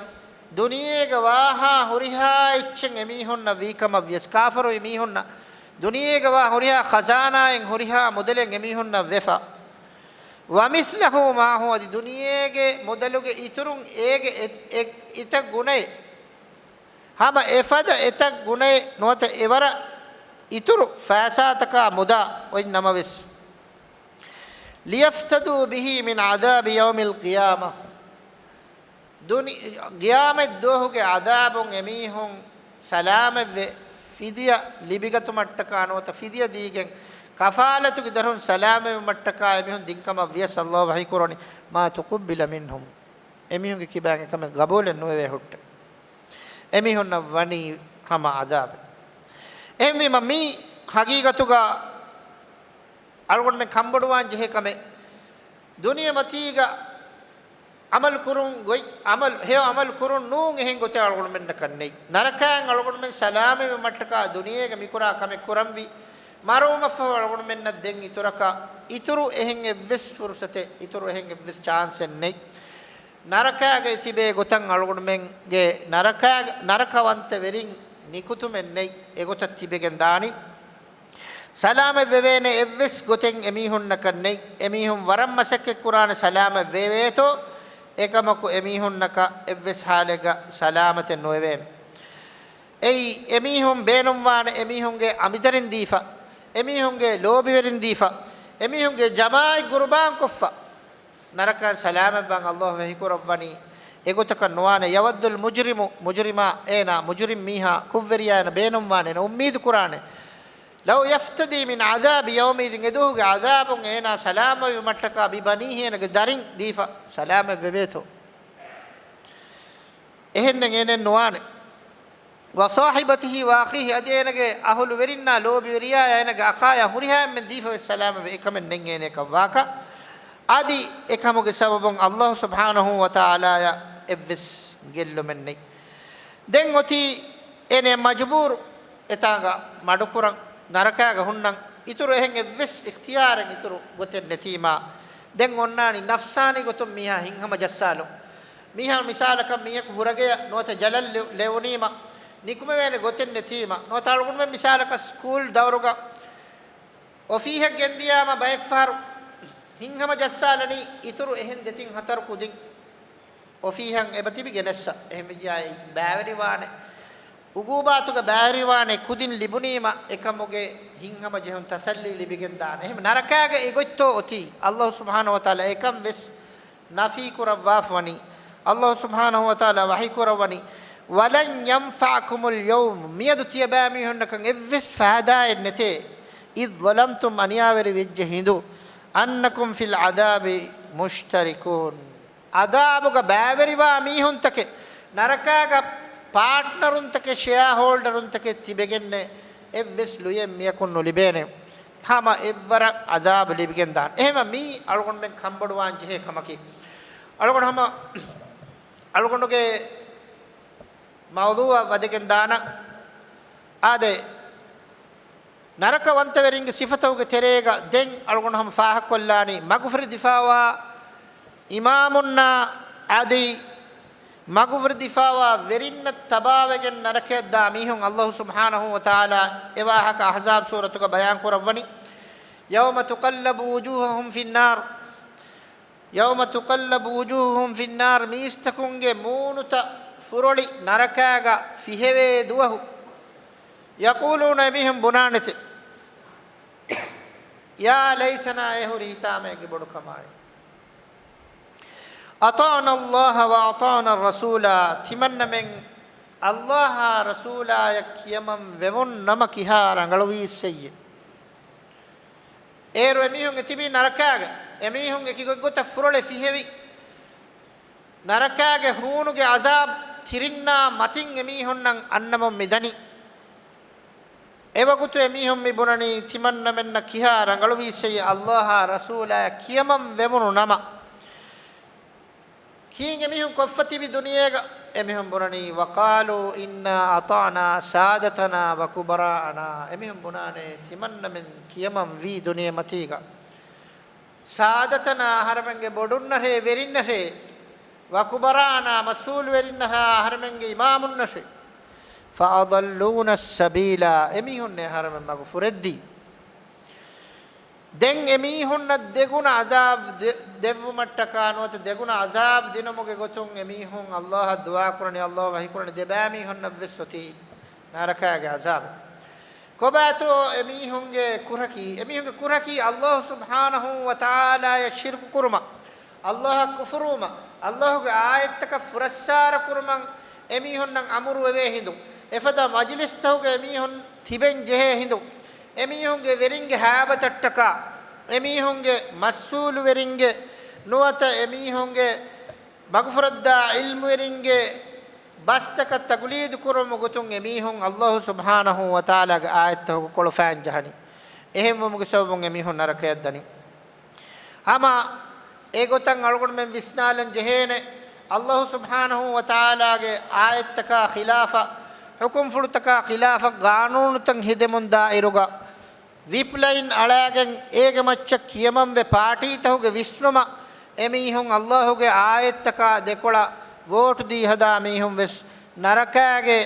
ދުނިޔޭގަ ވާހާ ހުރިހާ އެއްޗެއް އެމީހުންނަށް ވީކަމަށް ވިޔަސް، ކާފަރުވި މީހުންނަށް ދުނިޔޭގަ ވާ ހުރިހާ ޚަޒާނާއެއް، ހުރިހާ މުދަލެއް އެމީހުންނަށް ވެފަ، ومثله معه، އަދި ދުނިޔޭގެ މުދަލުގެ އިތުރުން އޭގެ އެ-، އެ-، އެތައް ގުނައެއް، ހަމަ އެފަދަ އެތައް ގުނައެއް ނުވަތަ އެވަރަށް އިތުރު ފައިސާތަކާ މުދާ އޮތް ނަމަވެސް، ليفتدوا به من عذاب يوم القيامة، ދުނި-، ޤިޔާމަތް ދުވަހުގެ ޢަޛާބުން އެމީހުން ސަލާމަތްވެ، ފިދިޔަ ލިބިގަތުމަށްޓަކާ ނުވަތަ ފިދިޔަ ދީގެން ކަފާލަތުގެ ދަށުން ސަލާމަތްވުމަށްޓަކާ އެމީހުން ދިން ކަމަށް ވިޔަސް، ﷲ ވަޙީކުރަނީ، ما تقبل منهم، އެމީހުންގެ ކިބާގެ ކަމެއް ގަބޫލެއް ނުވެވޭ ހުއްޓެ. އެމީހުންނަށް ވަނީ ހަމަ ޢަޛާބެއް. އެހެންވީމަ، މީ ހަގީގަތުގަ އަޅުގަނޑުމެން ކަންބޮޑުވާން ޖެހޭ ކަމެއް. ދުނިޔެމަތީގަ ޢަމަލު ކުރުން ގޮތް، ޢަމަލު، ހެޔޮ ޢަމަލު ކުރުން ނޫން އެހެން ގޮތެއް އަޅުގަނޑުމެންނަކަށް ނެތް. ނަރަކައިން އަޅުގަނޑުމެން ސަލާމަތްވުމަށްޓަކާ ދުނިޔޭގަ މިކުރާ ކަމެއް ކުރަންވީ. މަރުވުމަށްފަހު އަޅުގަނޑުމެންނަށް ދެން އިތުރަކަށް، އިތުރު އެހެން އެއްވެސް ފުރުޞަތެއް، އިތުރު އެހެން އެއްވެސް ޗާންސެއް ނެތް. ނަރަކައިގައި ތިބޭ ގޮތަށް އަޅުގަނޑުމެންގެ ނަރަކައިގެ، ނަރަކަވަންތަވެރިން ނިކުތުމެއް ނެތް. އެގޮތަށް ތިބެގެން ދާނީ. ސަލާމަތް ވެވޭނެ އެއްވެސް ގޮތެއް އެމީހުންނަކަށް ނެތް. އެމީހުން ވަރަށް މަސައްކަތް ކުރާނެ ސަލާމަތް ވެވޭތޯ، އެކަމަކު އެމީހުންނަކަށް އެއްވެސް ޙާލެއްގަ ސަލާމަތެއް ނުވެވޭނެ. އެއީ، އެމީހުން ބޭނުންވާނެ އެމީހުންގެ އަނބިދަރިން ދީފަ، އެމީހުންގެ ލޯބިވެރިން ދީފަ، އެމީހުންގެ ޖަމާޢަތް ޤުރުބާންކޮށްފަ. ނަރަކައިން ސަލާމަތްވާން ﷲ ވަޙީކުރައްވަނީ، އެގޮތަކަށް ނުވާނެ. يود المجرم، މުޖުރިމާ އޭނާ، މުޖުރިމް މީހާ، ކުށްވެރިޔާ އޭނާ ބޭނުންވާނެ، އޭނާ އުއްމީދު ކުރާނެ. لو يفتدي من عذاب يومئذ، އެދުވަހުގެ ޢަޛާބުން އޭނާ ސަލާމަތްވުމަށްޓަކާ، ببنيه، އޭނާގެ ދަރިން ދީފަ ސަލާމަތް ވެވޭތޯ. އެހެންނެއް އޭނައެއް ނުވާނެ. وصاحبته وأخيه، އަދި އޭނަގެ އަހުލުވެރިންނާ، ލޯބިވެރިޔާޔާ، އޭނަގެ އަޚާޔާ، ހުރިހާ އެންމެން ދީފަވެސް ސަލާމަތްވެ، އެކަމެއް ނެތް އޭނައަކަށް ވާކަށް. އަދި އެކަމުގެ ސަބަބުން ﷲ ސުބްޙާނަހޫ ވަތަޢާލާޔަށް އެއްވެސް ގެއްލުމެއް ނެތް. ދެން އޮތީ އޭނަ މަޖުބޫރު އެތާނގަ މަޑުކުރަން، ނަރަކާގަ ހުންނަން، އިތުރު އެހެން އެއްވެސް އިޚްތިޔާރެއް، އިތުރު ގޮތެއް ނެތީމާ، ދެން އޮންނާނީ ނަފްސާނީ ގޮތުން މީހާ ހިތްހަމަ ޖައްސާލުން. މީހާ މިސާލަކަށް މީހަކު ހުރަގެޔަށް ނުވަތަ ޖަލަށް ލެ-، ލެވުނީމަ، ނިކުމެވޭނެ ގޮތެއް ނެތީމަ، ނުވަތަ އަޅުގަނޑުމެން މިސާލަކަށް ސްކޫލް ދައުރުގަ އޮފީހަށް ގެންދިޔާމަ ބައެއްފަހަރު ހިތްހަމަ ޖައްސާލަނީ އިތުރު އެހެން ދެތިން ހަތަރު ކުދިން އޮފީހަށް އެބަ ތިބި ގެނެއްސަ. އެހެންވެއްޖާއި ބައިވެރިވާނެ، އުގޫބާތުގަ ބައިވެރިވާނެ ކުދިން ލިބުނީމަ، އެކަމުގެ ހިތްހަމަޖެހުން ތަސައްލީ ލިބިގެން ދާނެ. އެހެން ނަރަކާގަ އެގޮތްތޯ އޮތީ؟ ﷲ ސުބްޙާނަހޫ ވަތަޢާލާ އެކަން ވެސް ނަފީ ކުރައްވާފަ ވަނީ. ﷲ ސުބްޙާނަހޫ ވަތަޢާލާ ވަޙީ ކުރައްވަނީ، ولن ينفعكم اليوم، މިއަދު ތިޔަބައިމީހުންނަކަށް އެއްވެސް ފައިދާއެއް ނެތޭ، إذ ظلمتم، އަނިޔާވެރި ވެއްޖެ ހިނދު، أنكم في العذاب مشتركون، ޢަޛާބުގަ ބައިވެރިވާ މީހުންތަކެއް، ނަރަކާގަ ޕާޓްނަރުންތަކެއް، ޝެއާ ހޯލްޑަރުންތަކެއް ތިބެގެންނެއް އެއްވެސް ލުޔެއް މިޔަކުން ނުލިބޭނެ. ހަމަ އެއްވަރަށް ޢަޛާބު ލިބިގެން ދާނެ. އެހެންވީމަ މީ އަޅުގަނޑުމެން ކަންބޮޑުވާން ޖެހޭ ކަމަކީ. އަޅުގަނޑު ހަމަ، އަޅުގަނޑުގެ މައުޟޫޢަށް ވަދެގެން ދާނަން. އާދެ، ނަރަކަވަންތަވެރިންގެ ސިފަތަކުގެ ތެރޭގަ ދެން އަޅުގަނޑު ހަމަ ފާހަގަކޮށްލާނީ، މަގުފުރެދިފާވާ އިމާމުންނާ އަދި މަގުފުރެދިފާވާ ވެރިންނަށް ތަބާވެގެން ނަރަކަޔަށްދާ މީހުން އައްލާހު ސުބްޙާނަހު ވަތަޢާލާ އެވާހަކަ އަޙްޒާބް ސޫރަތުގަ ބަޔާން ކުރައްވަނީ، يَوْمَ تُقَلَّبُ وُجُوهُهُمْ فِي النَّارِ، يَوْمَ تُقَلَّبُ وُجُوهُهُمْ فِي النَّارِ، މީސްތަކުންގެ މޫނުތައް ފުރޮޅި ނަރަކާގަ ފިހެވޭ ދުވަހު، يَقُولُونَ، އެމީހުން ބުނާނެތެ، يَا لَيْتَنَا، އެ ހުރި ހިތާމައެއްގެ ބޮޑުކަމާއި، أَطَعْنَا اللَّهَ وَأَطَعْنَا الرَّسُولَا، ތިމަންނަމެން އައްލާހާ ރަސޫލާޔަށް ކިޔަމަން ވެވުން ނަމަ ކިހާ ރަނގަޅުވީއްސެއްޔެ. އޭރު އެމީހުން އެތިބީ ނަރަކާގަ، އެމީހުން އެކި ގޮތްގޮތަށް ފުރޮޅެ ފިހެވި، ނަރަކާގެ ހޫނުގެ އަޒާބް ތިރިންނާ މަތިން އެމީހުންނަށް އަންނަމުން މިދަނީ. އެވަގުތު އެމީހުން މިބުނަނީ ތިމަންނަމެންނަށް ކިހާ ރަނގަޅުވީއްސެއްޔެ އައްލާހާ ރަސޫލާޔަށް ކިޔަމަން ވެވުނު ނަމަ. ކީއް އެމީހުން ކޮށްފަ ތިބި ދުނިޔޭގަ؟ އެމީހުން ބުނަނީ، وَقَالُوا إِنَّا أَطَعْنَا سَادَتَنَا وَكُبَرَاءَنَا. އެމީހުން ބުނާނެ ތިމަންނަމެން ކިޔަމަން ވީ ދުނިޔެމަތީގަ ސާދަތަނާ، އަހަރެމެންގެ ބޮޑުންނަށޭ، ވެރިންނަށޭ، ވަކުބަރާނާ، މަސްއޫލުވެރިންނަށާ، އަހަރެމެންގެ އިމާމުންނަށޭ، فَأَضَلُّونَا السَّبِيلَا، އެމީހުންނޭ އަހަރެމެން މަގު ފުރެއްދީ. ދެން އެމީހުންނަށް ދެގުނަ އަޒާބް ދެ-، ދެއްވުމަށްޓަކާ ނުވަތަ ދެގުނަ އަޒާބް ދިނުމުގެ ގޮތުން އެމީހުން އައްލާހަށް ދުޢާ ކުރަނީ، އައްލާހު ވަޙީ ކުރަނީ ދެބައިމީހުންނަށްވެސް އޮތީ ނަރަކާގެ އަޒާބެއް. ކޮބާތޯ އެމީހުންގެ ކުރަކީ؟ އެމީހުންގެ ކުރަކީ އައްލާހު ސުބްޙާނަހު ވަތަޢާލާޔަށް ޝިރްކު ކުރުމަށް، އައްލާހަށް ކުފުރުވުމަށް، އައްލާހުގެ އާޔަތްތަކަށް ފުރައްސާރަ ކުރުމަށް އެމީހުންނަށް އަމުރުވެވޭ ހިނދު، އެފަދަ މަޖިލިސްތަކުގަ އެމީހުން ތިބެން ޖެހޭ ހިނދު، އެމީހުންގެ ވެރިންގެ ހައިބަތަށްޓަކާ، އެމީހުންގެ މަސްއޫލުވެރިންގެ ނުވަތަ އެމީހުންގެ މަގުފުރައްދާ ޢިލްމުވެރިންގެ ބަސްތަކަށް ތަޤުލީދު ކުރުމުގެ ގޮތުން އެމީހުން އައްލާހު ސުބްޙާނަހު ވަތަޢާލާގެ އާޔަތްތަކުގަ ކޮޅުފައިން ޖަހަނީ. އެހެންވުމުގެ ސަބަބުން އެމީހުން ނަރަކަޔަށް ދަނީ. ހަމަ އެގޮތަށް އަޅުގަނޑުމެން ވިސްނާލަން ޖެހޭނެ، އައްލާހު ސުބްޙާނަހު ވަތަޢާލާގެ އާޔަތްތަކާ ޚިލާފަށް، ޙުކުމްފުޅުތަކާ ޚިލާފަށް ޤާނޫނުތައް ހެދެމުންދާ އިރުގަ، ވިޕް ލައިން އަޅާގެން އޭގެ މައްޗަށް ކިޔަމަންވެ ޕާޓީތަކުގެ ވިސްނުމަށް އެމީހުން އައްލާހުގެ އާޔަތްތަކާ ދެކޮޅަށް ވޯޓު ދީ ހަދާ މީހުން ވެސް ނަރަކާގެ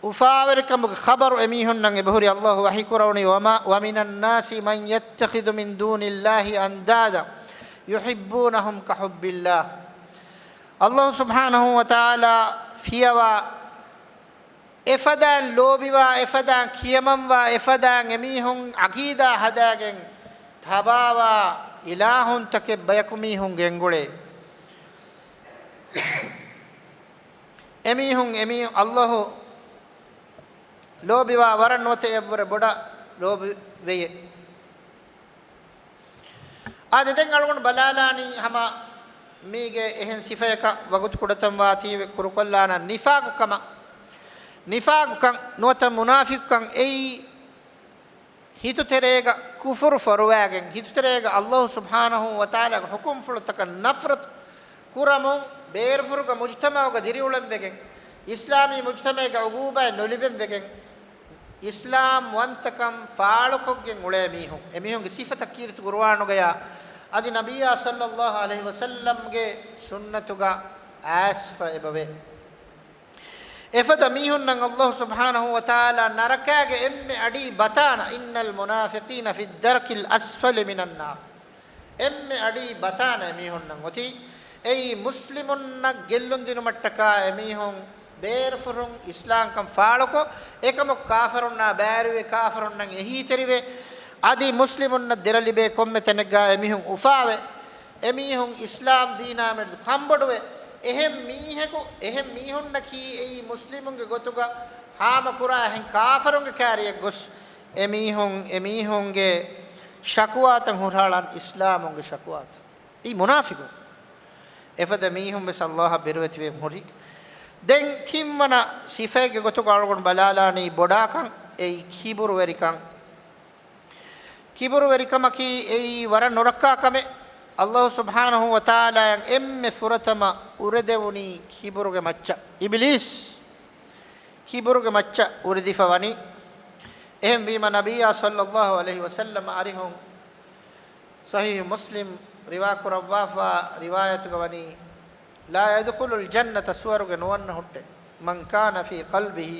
އުފާވެރިކަމުގެ ޚަބަރު އެމީހުންނަށް އެބަހުރި. އައްލާހު ވަޙީ ކުރަވަނީ، وَمَا، وَمِنَ النَّاسِ مَن يَتَّخِذُ مِن دُونِ اللَّهِ أَندَادًا يُحِبُّونَهُمْ كَحُبِّ اللَّهِ. އައްލާހު ސުބްޙާނަހު ވަތަޢާލާ ފިޔަވާ އެފަދައިން ލޯބިވާ، އެފަދައިން ކިޔަމަންވާ، އެފަދައިން އެމީހުން ޢަޤީދާ ހަދާގެން ތަބާވާ އިލާހުންތަކެއް ބަޔަކު މީހުން ގެންގުޅޭ. އެމީހުން، އެމީ އައްލާހު ލޯބިވާ ވަރަށް ނުވަތަ އެއަށްވުރެ ބޮޑަށް ލޯބިވެޔޭ. އާދެ، ދެން އަޅުގަނޑު ބަލާލާނީ ހަމަ މީގެ އެހެން ސިފަޔަކަށް ވަގުތު ކުޑަތަން ވާތީވެ ކުރުކޮށްލާނަން ނިފާގުކަމަށް. ނިފާގުކަން ނުވަތަ މުނާފިޤުކަން އެއީ ހިތުތެރޭގަ ކުފުރު ފޮރުވާގެން، ހިތުތެރޭގަ އައްލާހު ސުބްޙާނަހު ވަތަޢާލާގެ ޙުކުމްފުޅުތަކަށް ނަފްރަތު ކުރަމުން، ބޭރުފުރުގަ މުޖްތަމަޢުގަ ދިރިއުޅެންވެގެން، އިސްލާމީ މުޖްތަމަޢެއްގަ ޢުޤޫބާތް ނުލިބެންވެގެން، އިސްލާމްވަންތަކަން ފާޅުކޮށްގެން އުޅޭ މީހުން، އެމީހުންގެ ސިފަތައް ކީރިތި ޤުރުއާނުގަޔާ އަދި ނަބިއްޔާ ޞައްލައްލާހު ޢަލައިހި ވަސައްލަމްގެ ސުންނަތުގަ އައިސްފަ އެބަވޭ. އެފަދަ މީހުންނަށް އައްލާހު ސުބްޙާނަހު ވަތަޢާލާ ނަރަކާގެ އެންމެ އަޑީ ބަތާނަ، إِنَّ الْمُنَافِقِينَ فِي الدَّرْكِ الْأَسْفَلِ مِنَ النَّارِ. އެންމެ އަޑީ ބަތާނަ އެމީހުންނަށް އޮތީ. އެއީ މުސްލިމުންނަށް ގެއްލުން ދިނުމަށްޓަކާ އެމީހުން ބޭރުފުރުން އިސްލާމްކަން ފާޅުކޮށް، އެކަމަށް ކާފަރުންނާ ބައިވެރިވެ، ކާފަރުންނަށް އެހީތެރިވެ، އަދި މުސްލިމުންނަށް ދެރަ ލިބޭ ކޮންމެ ތަނެއްގަ އެމީހުން އުފާވެ، އެމީހުން އިސްލާމް ދީނާ މެދު ކަންބޮޑުވެ، އެހެން މީހަކު، އެހެން މީހުންނަކީ އެއީ މުސްލިމުންގެ ގޮތުގަ ހާމަކުރާ އެހެން ކާފަރުންގެ ކާރިއަށް ގޮސް، އެމީހުން، އެމީހުންގެ ޝަކުވާތައް ހުށަހަޅަން އިސްލާމުންގެ ޝަކުވާތައް. އެއީ މުނާފިޤުން. އެފަދަ މީހުން ވެސް އައްލާހަށް ބިރުވެތިވެ ހުރި. ދެން ތިންވަނަ ސިފައެއްގެ ގޮތުގަ އަޅުގަނޑު ބަލާލާނީ ބޮޑާކަން، އެއީ ކިބުރުވެރިކަން. ކިބުރުވެރިކަމަކީ އެއީ ވަރަށް ނުރައްކާ ކަމެއް. އައްލާހު ސުބްޙާނަހު ވަތަޢާލާއަށް އެންމެ ފުރަތަމަ އުރެދެވުނީ ކިބުރުގެ މައްޗަށް. އިބިލީސް ކިބުރުގެ މައްޗަށް އުރެދިފަ ވަނީ. އެހެންވީމަ، ނަބިއްޔާ ޞައްލައްލާހު ޢަލައިހި ވަސައްލަމަ އަރިހުން ޞަޙީޙު މުސްލިމް ރިވާކުރައްވާފާ ރިވާޔަތުގަ ވަނީ، "لا يدخل الجنة، ސުވަރުގެ ނުވަންނަ ހުއްޓެ، من كان في قلبه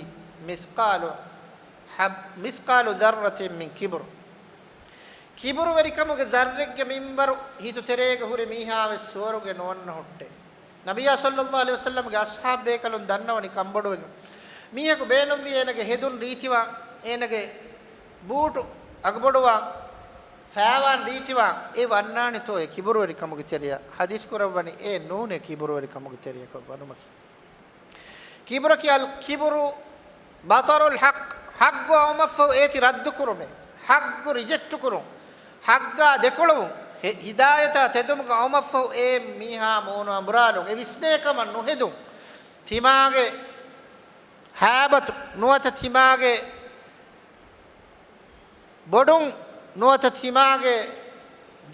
مثقال حب، مثقال ذرة من كبر، ކިބުރުވެރިކަމުގެ ޒައްރެއްގެ މިންވަރު ހިތު ތެރޭގަ ހުރި މީހާވެސް ސުވަރުގެ ނުވަންނަ ހުއްޓެ." ނަބިއްޔާ ޞައްލައްލާހު ޢަލައިހި ވަސައްލަމްގެ އަޞްޙާބު ބޭކަލުން ދަންނަވަނީ ކަންބޮޑުވެގެން. މީހަކު ބޭނުންވީ އޭނަގެ ހެދުން ރީތިވާން، އޭނަގެ ބޫޓު އަގުބޮޑުވާން، ފާވާން ރީތިވާން، އެ ވަންނާނެތޯ އެ ކިބުރުވެރިކަމުގެ ތެރެއަށް؟ ޙަދީޘް ކުރައްވަނީ އެ ނޫނޭ ކިބުރުވެރިކަމުގެ ތެރެއަކަށް ވަނުމަކީ. ކިބުރަކީ، الكبر بطر الحق، ޙައްޤު އައުމަށްފަހު އޭތި ރައްދުކުރުމޭ، ޙައްޤު ރިޖެކްޓް ކުރުން، ޙައްޤާ ދެކޮޅުވުން، ހި-، ހިދާޔަތާ ތެދުމުގަ އައުމަށްފަހު އެ މީހާ މޫނު އަނބުރާލުން، އެ ވިސްނޭ ކަމަށް ނުހެދުން، ތިމާގެ ހައިބަތު ނުވަތަ ތިމާގެ ބޮޑުން ނުވަތަ ތިމާގެ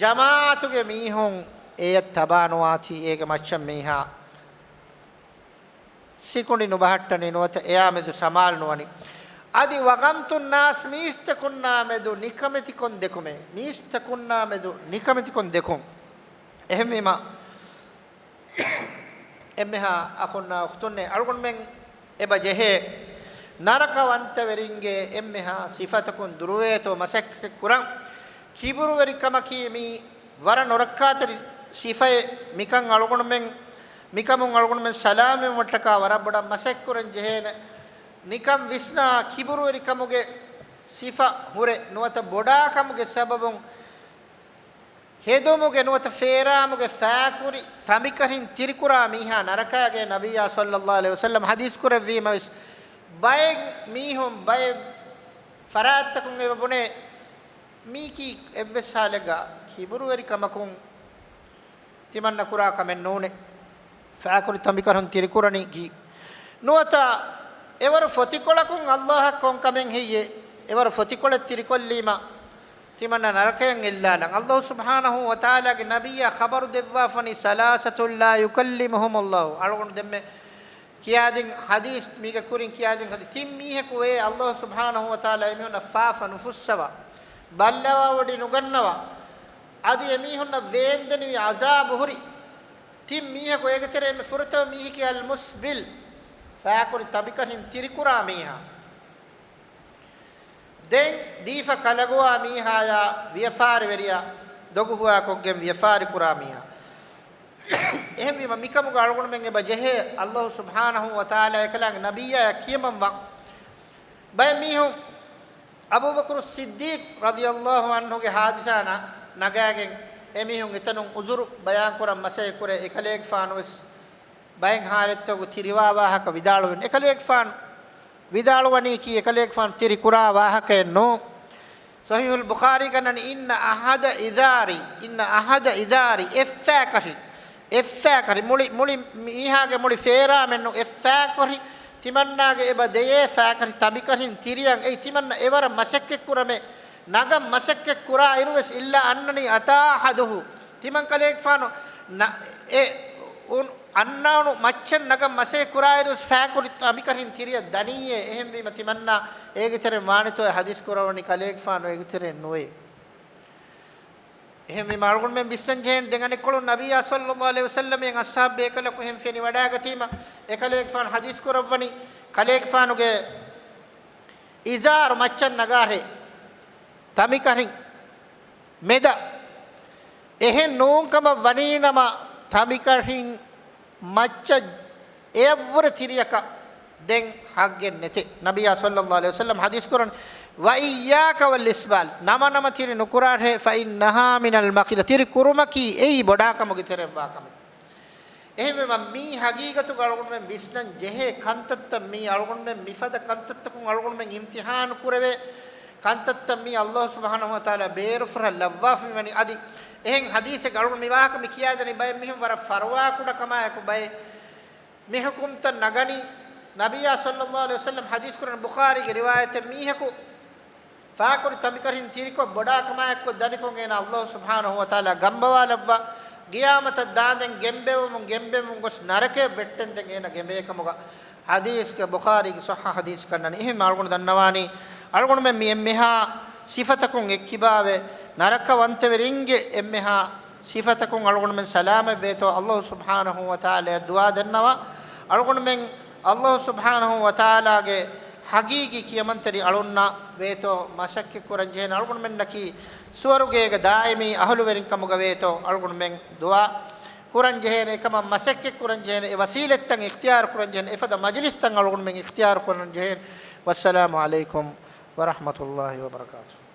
ޖަމާޢަތުގެ މީހުން އެޔަށް ތަބާނުވާތީ، އޭގެ މައްޗަށް މީހާ ސިކުނޑި ނުބަހައްޓަނީ ނުވަތަ އެޔާމެދު ސަމާލު ނުވަނީ. އަދި وغمط الناس، މީސްތަކުންނާ މެދު ނިކަމެތިކޮށް ދެކުމޭ، މީސްތަކުންނާ މެދު ނިކަމެތިކޮށް ދެކުން. އެހެންވީމަ، އެންމެހާ އަޚުންނާ އުޚްތުންނޭ، އަޅުގަނޑުމެން އެބަ ޖެހޭ ނަރަކަވަންތަވެރިންގެ އެންމެހާ ސިފަތަކުން ދުރުވޭތޯ މަސައްކަތް ކުރަން. ކިބުރުވެރިކަމަކީ މީ ވަރަށް ނުރައްކާތެރި ސިފައެއް. މިކަން އަޅުގަނޑުމެން، މިކަމުން އަޅުގަނޑުމެން ސަލާމަތްވުމަށްޓަކާ ވަރަށް ބޮޑަށް މަސައްކަތް ކުރަން ޖެހޭނެ. ނިކަން ވިސްނާ، ކިބުރުވެރިކަމުގެ ސިފަ ހުރެ ނުވަތަ ބޮޑާކަމުގެ ސަބަބުން ހެދުމުގެ ނުވަތަ ފޭރާމުގެ ފާކުރި ތަނބިކަށިން ތިރިކުރާ މީހާ ނަރަކައިގެ. ނަބިއްޔާ ޞައްލައްލާހު ޢަލައިހި ވަސައްލަމް ޙަދީޘް ކުރެއްވީމަވެސް، ބައެއް މީހުން ބައެއް ފަރާތްތަކުން އެބަ ބުނޭ، މީކީ އެއްވެސް ޙާލެއްގަ ކިބުރުވެރިކަމަކުން ތިމަންނަ ކުރާ ކަމެއް ނޫނޭ. ފާކުރި ތަނބިކަށިން ތިރިކުރަނީ ކީ. ނުވަތަ އެވަރު ފޮތިކޮޅަކުން ﷲ އަށް ކޮން ކަމެއް ހެއްޔޭ؟ އެވަރު ފޮތިކޮޅެއް ތިރިކޮށްލީމަ ތިމަންނަ ނަރަކަޔަށް އެއްލާލަން. ﷲ ސުބްޙާނަހޫ ވަތަޢާލާގެ ނަބިއްޔާ ޚަބަރު ދެއްވާފަނީ، ثلاثة لا يكلمهم الله. އަޅުގަނޑު ދެންމެ ކިޔާދިން ޙަދީޘް، މީގެ ކުރިން ކިޔާދިން ޙަދީޘް. ތިން މީހަކު ވޭ ﷲ ސުބްޙާނަހޫ ވަތަޢާލާ އެމީހުންނަށް ފާފަ ނުފުއްސަވާ، ބައްލަވާވޮޑި ނުގަންނަވާ، އަދި އެމީހުންނަށް ވޭންދެނިވި ޢަޒާބު ހުރި ތިން މީހަކު. އޭގެ ތެރޭ އެންމެ ފުރަތަމަ މީހަކީ المسبل، ފާކުރި ތަނބިކަށިން ތިރިކުރާ މީހާ. ދެން ދީފަ ކަލަގުވާ މީހާޔާ ވިޔަފާރިވެރިޔާ ދޮގުހުވާކޮށްގެން ވިޔަފާރިކުރާ މީހާ. އެހެންވީމަ، މިކަމުގަ އަޅުގަނޑުމެން އެބަ ޖެހޭ ﷲ ސުބްޙާނަހޫ ވަތަޢާލާ އެކަލާނގެ ނަބިއްޔާޔަށް ކިޔަމަންވާން. ބައެއް މީހުން އަބޫބަކުރު ޞިއްދީޤް ރަޟިޔަﷲ ޢަންހުގެ ޙާދިސާ ނަ-، ނަގާގެން އެމީހުން އެތަނުން ޢުޛުރު ބަޔާންކުރަން މަސައްކަތް ކުރޭ. އެކަލޭގެފާނުވެސް ބައެއް ޙާލަތްތަކުގަ ތިރިވާ ވާހަކަ ވިދާޅުވެން. އެކަލޭގެފާނު ވިދާޅުވަނީކީ، އެކަލޭގެފާނު ތިރިކުރާ ވާހަކައެއް ނޫން. ޞަޙީޙުލް ބުޚާރީގަ އަންނަނީ، إن أحد إزاري، إن أحد إزاري، އެއްފާކަށި، އެއްފާކަށި، މުޅި، މުޅި މީހާގެ މުޅި ފޭރާމެއްނު، އެއްފާކަށި، ތިމަންނާގެ އެބަ ދެޔޭ ފާކަށި ތަނބިކަށިން ތިރިއަށް އެއީ ތިމަންނަ އެވަރަށް މަސައްކަތް ކުރަމޭ، ނަގަން މަސައްކަތް ކުރާ އިރުވެސް، إلا أنني أتى أحده، ތިމަން ކަލޭގެފާނު ނަ-، އެ އުން-، އަންނާނު މައްޗަށް ނަގަން މަސައްކަތް ކުރާއިރު ފާކުރި ތަނބިކަށިން ތިރިއަށް ދަނިއްޔޭ. އެހެންވީމަ ތިމަންނާ އޭގެ ތެރެއިން ވާނެތޯ އެ ޙަދީޘް ކުރައްވަނީ؟ ކަލޭގެފާނު އޭގެ ތެރެއިން ނުވޭ. އެހެންވީމަ އަޅުގަނޑުމެން ވިސްނަން ޖެހޭނެ ދެން އަނެއްކޮޅުން ނަބިއްޔާ ޞައްލައްލާހު ޢަލައިހި ވަސައްލަމް އަޞްޙާބު ބޭކަލަކު އެހެން ފެނިވަޑައިގަތީމަ އެކަލޭގެފާނު ޙަދީޘް ކުރައްވަނީ ކަލޭގެފާނުގެ އިޒާރު މައްޗަށް ނަގާހޭ ތަނބިކަށިން މެދަށް. އެހެން ނޫންކަމަށް ވަނީނަމަ، ތަނބިކަށިން މައްޗަށް އެއަށްވުރެ ތިރިއަކަށް ދެން ޙައްޤެއް ނެތޭ. ނަބިއްޔާ ޞައްލައްލާހު ޢަލައިހި ވަސައްލަމް ޙަދީޘް ކުރަން، وإياك والاستبال، ނަމަ ނަމަ ތިރި ނުކުރާށޭ، فإنها من المخيلة، ތިރި ކުރުމަކީ އެއީ ބޮޑާކަމުގެ ތެރެއިން ވާ ކަމެއް. އެހެންވީމަ، މީ ޙަޤީޤަތުގަ އަޅުގަނޑުމެން ވިސްނަން ޖެހޭ ކަންތައްތައް. މީ އަޅުގަނޑުމެން މިފަދަ ކަންތައްތަކުން އަޅުގަނޑުމެން އިމްތިޙާނު ކުރެވޭ ކަންތައްތައް. މީ ﷲ ސުބްޙާނަހޫ ވަތަޢާލާ ބޭރުފުރަށް ލައްވާފައިވަނީ. އަދި އެހެން ޙަދީޘެއް އަޅުގަނޑު މި ވާހަކަ މި ކިޔާދެނީ ބައެއް މީހުން ވަރަށް ފަރުވާކުޑަކަމާއެކު، ބައެއް މި ޙުކުމްތައް ނަގަނީ. ނަބިއްޔާ ޞައްލައްލާހު ޢަލައިހި ވަސައްލަމް ޙަދީޘް ކުރަން، ބުޚާރީގެ ރިވާޔަތެއް، މީހަކު ފާކުރި ތަނބިކަށިން ތިރިކޮށް ބޮޑާކަމާއެކު ދަނިކޮށް އޭނާ ﷲ ސުބްޙާނަހޫ ވަތަޢާލާ ގަނބަވާލައްވާ، ޤިޔާމަތަށް ދާންދެން ގެނބެވެމުން، ގެނބެވެމުން ގޮސް ނަރަކަޔަށް ވެއްޓެންދެން އޭނާ ގެނބޭ ކަމުގަ ޙަދީޘްގެ، ބުޚާރީގެ ޞައްޙަ ޙަދީޘް ކަންނަނީ. އެހެން އަޅުގަނޑު ދަންނަވާނީ އަޅުގަނޑުމެން މި އެންމެހާ ސިފަތަކުން އެއްކިބާވެ، ނަރަކަވަންތަވެރިންގެ އެންމެހާ ސިފަތަކުން އަޅުގަނޑުމެން ސަލާމަތްވޭތޯ، އައްލާހު ސުބްޙާނަހޫ ވަތަޢާލާއަށް ދުޢާ ދަންނަވާ. އަޅުގަނޑުމެން އައްލާހު ސުބްޙާނަހޫ ވަތަޢާލާގެ ޙަޤީޤީ ކިޔަމަންތެރި އަޅުންނަށް ވޭތޯ މަސައްކަތް ކުރަން ޖެހޭނެ. އަޅުގަނޑުމެންނަކީ ސުވަރުގޭގެ ދާއިމީ އަހުލުވެރިން ކަމުގަ ވޭތޯ، އަޅުގަނޑުމެން ދުޢާ ކުރަން ޖެހޭނެ، އެކަމަށް މަސައްކަތް ކުރަން ޖެހޭނެ، އެ ވަސީލަތްތައް އިޚްތިޔާރު ކުރަން ޖެހޭނެ، އެފަދަ މަޖިލިސްތައް އަޅުގަނޑުމެން އިޚްތިޔާރު ކުރަން ޖެހޭނެ. ވައްސަލާމު ޢަލައިކުމް ވަރަޙްމަތުﷲ ވަބަރަކާތުހު.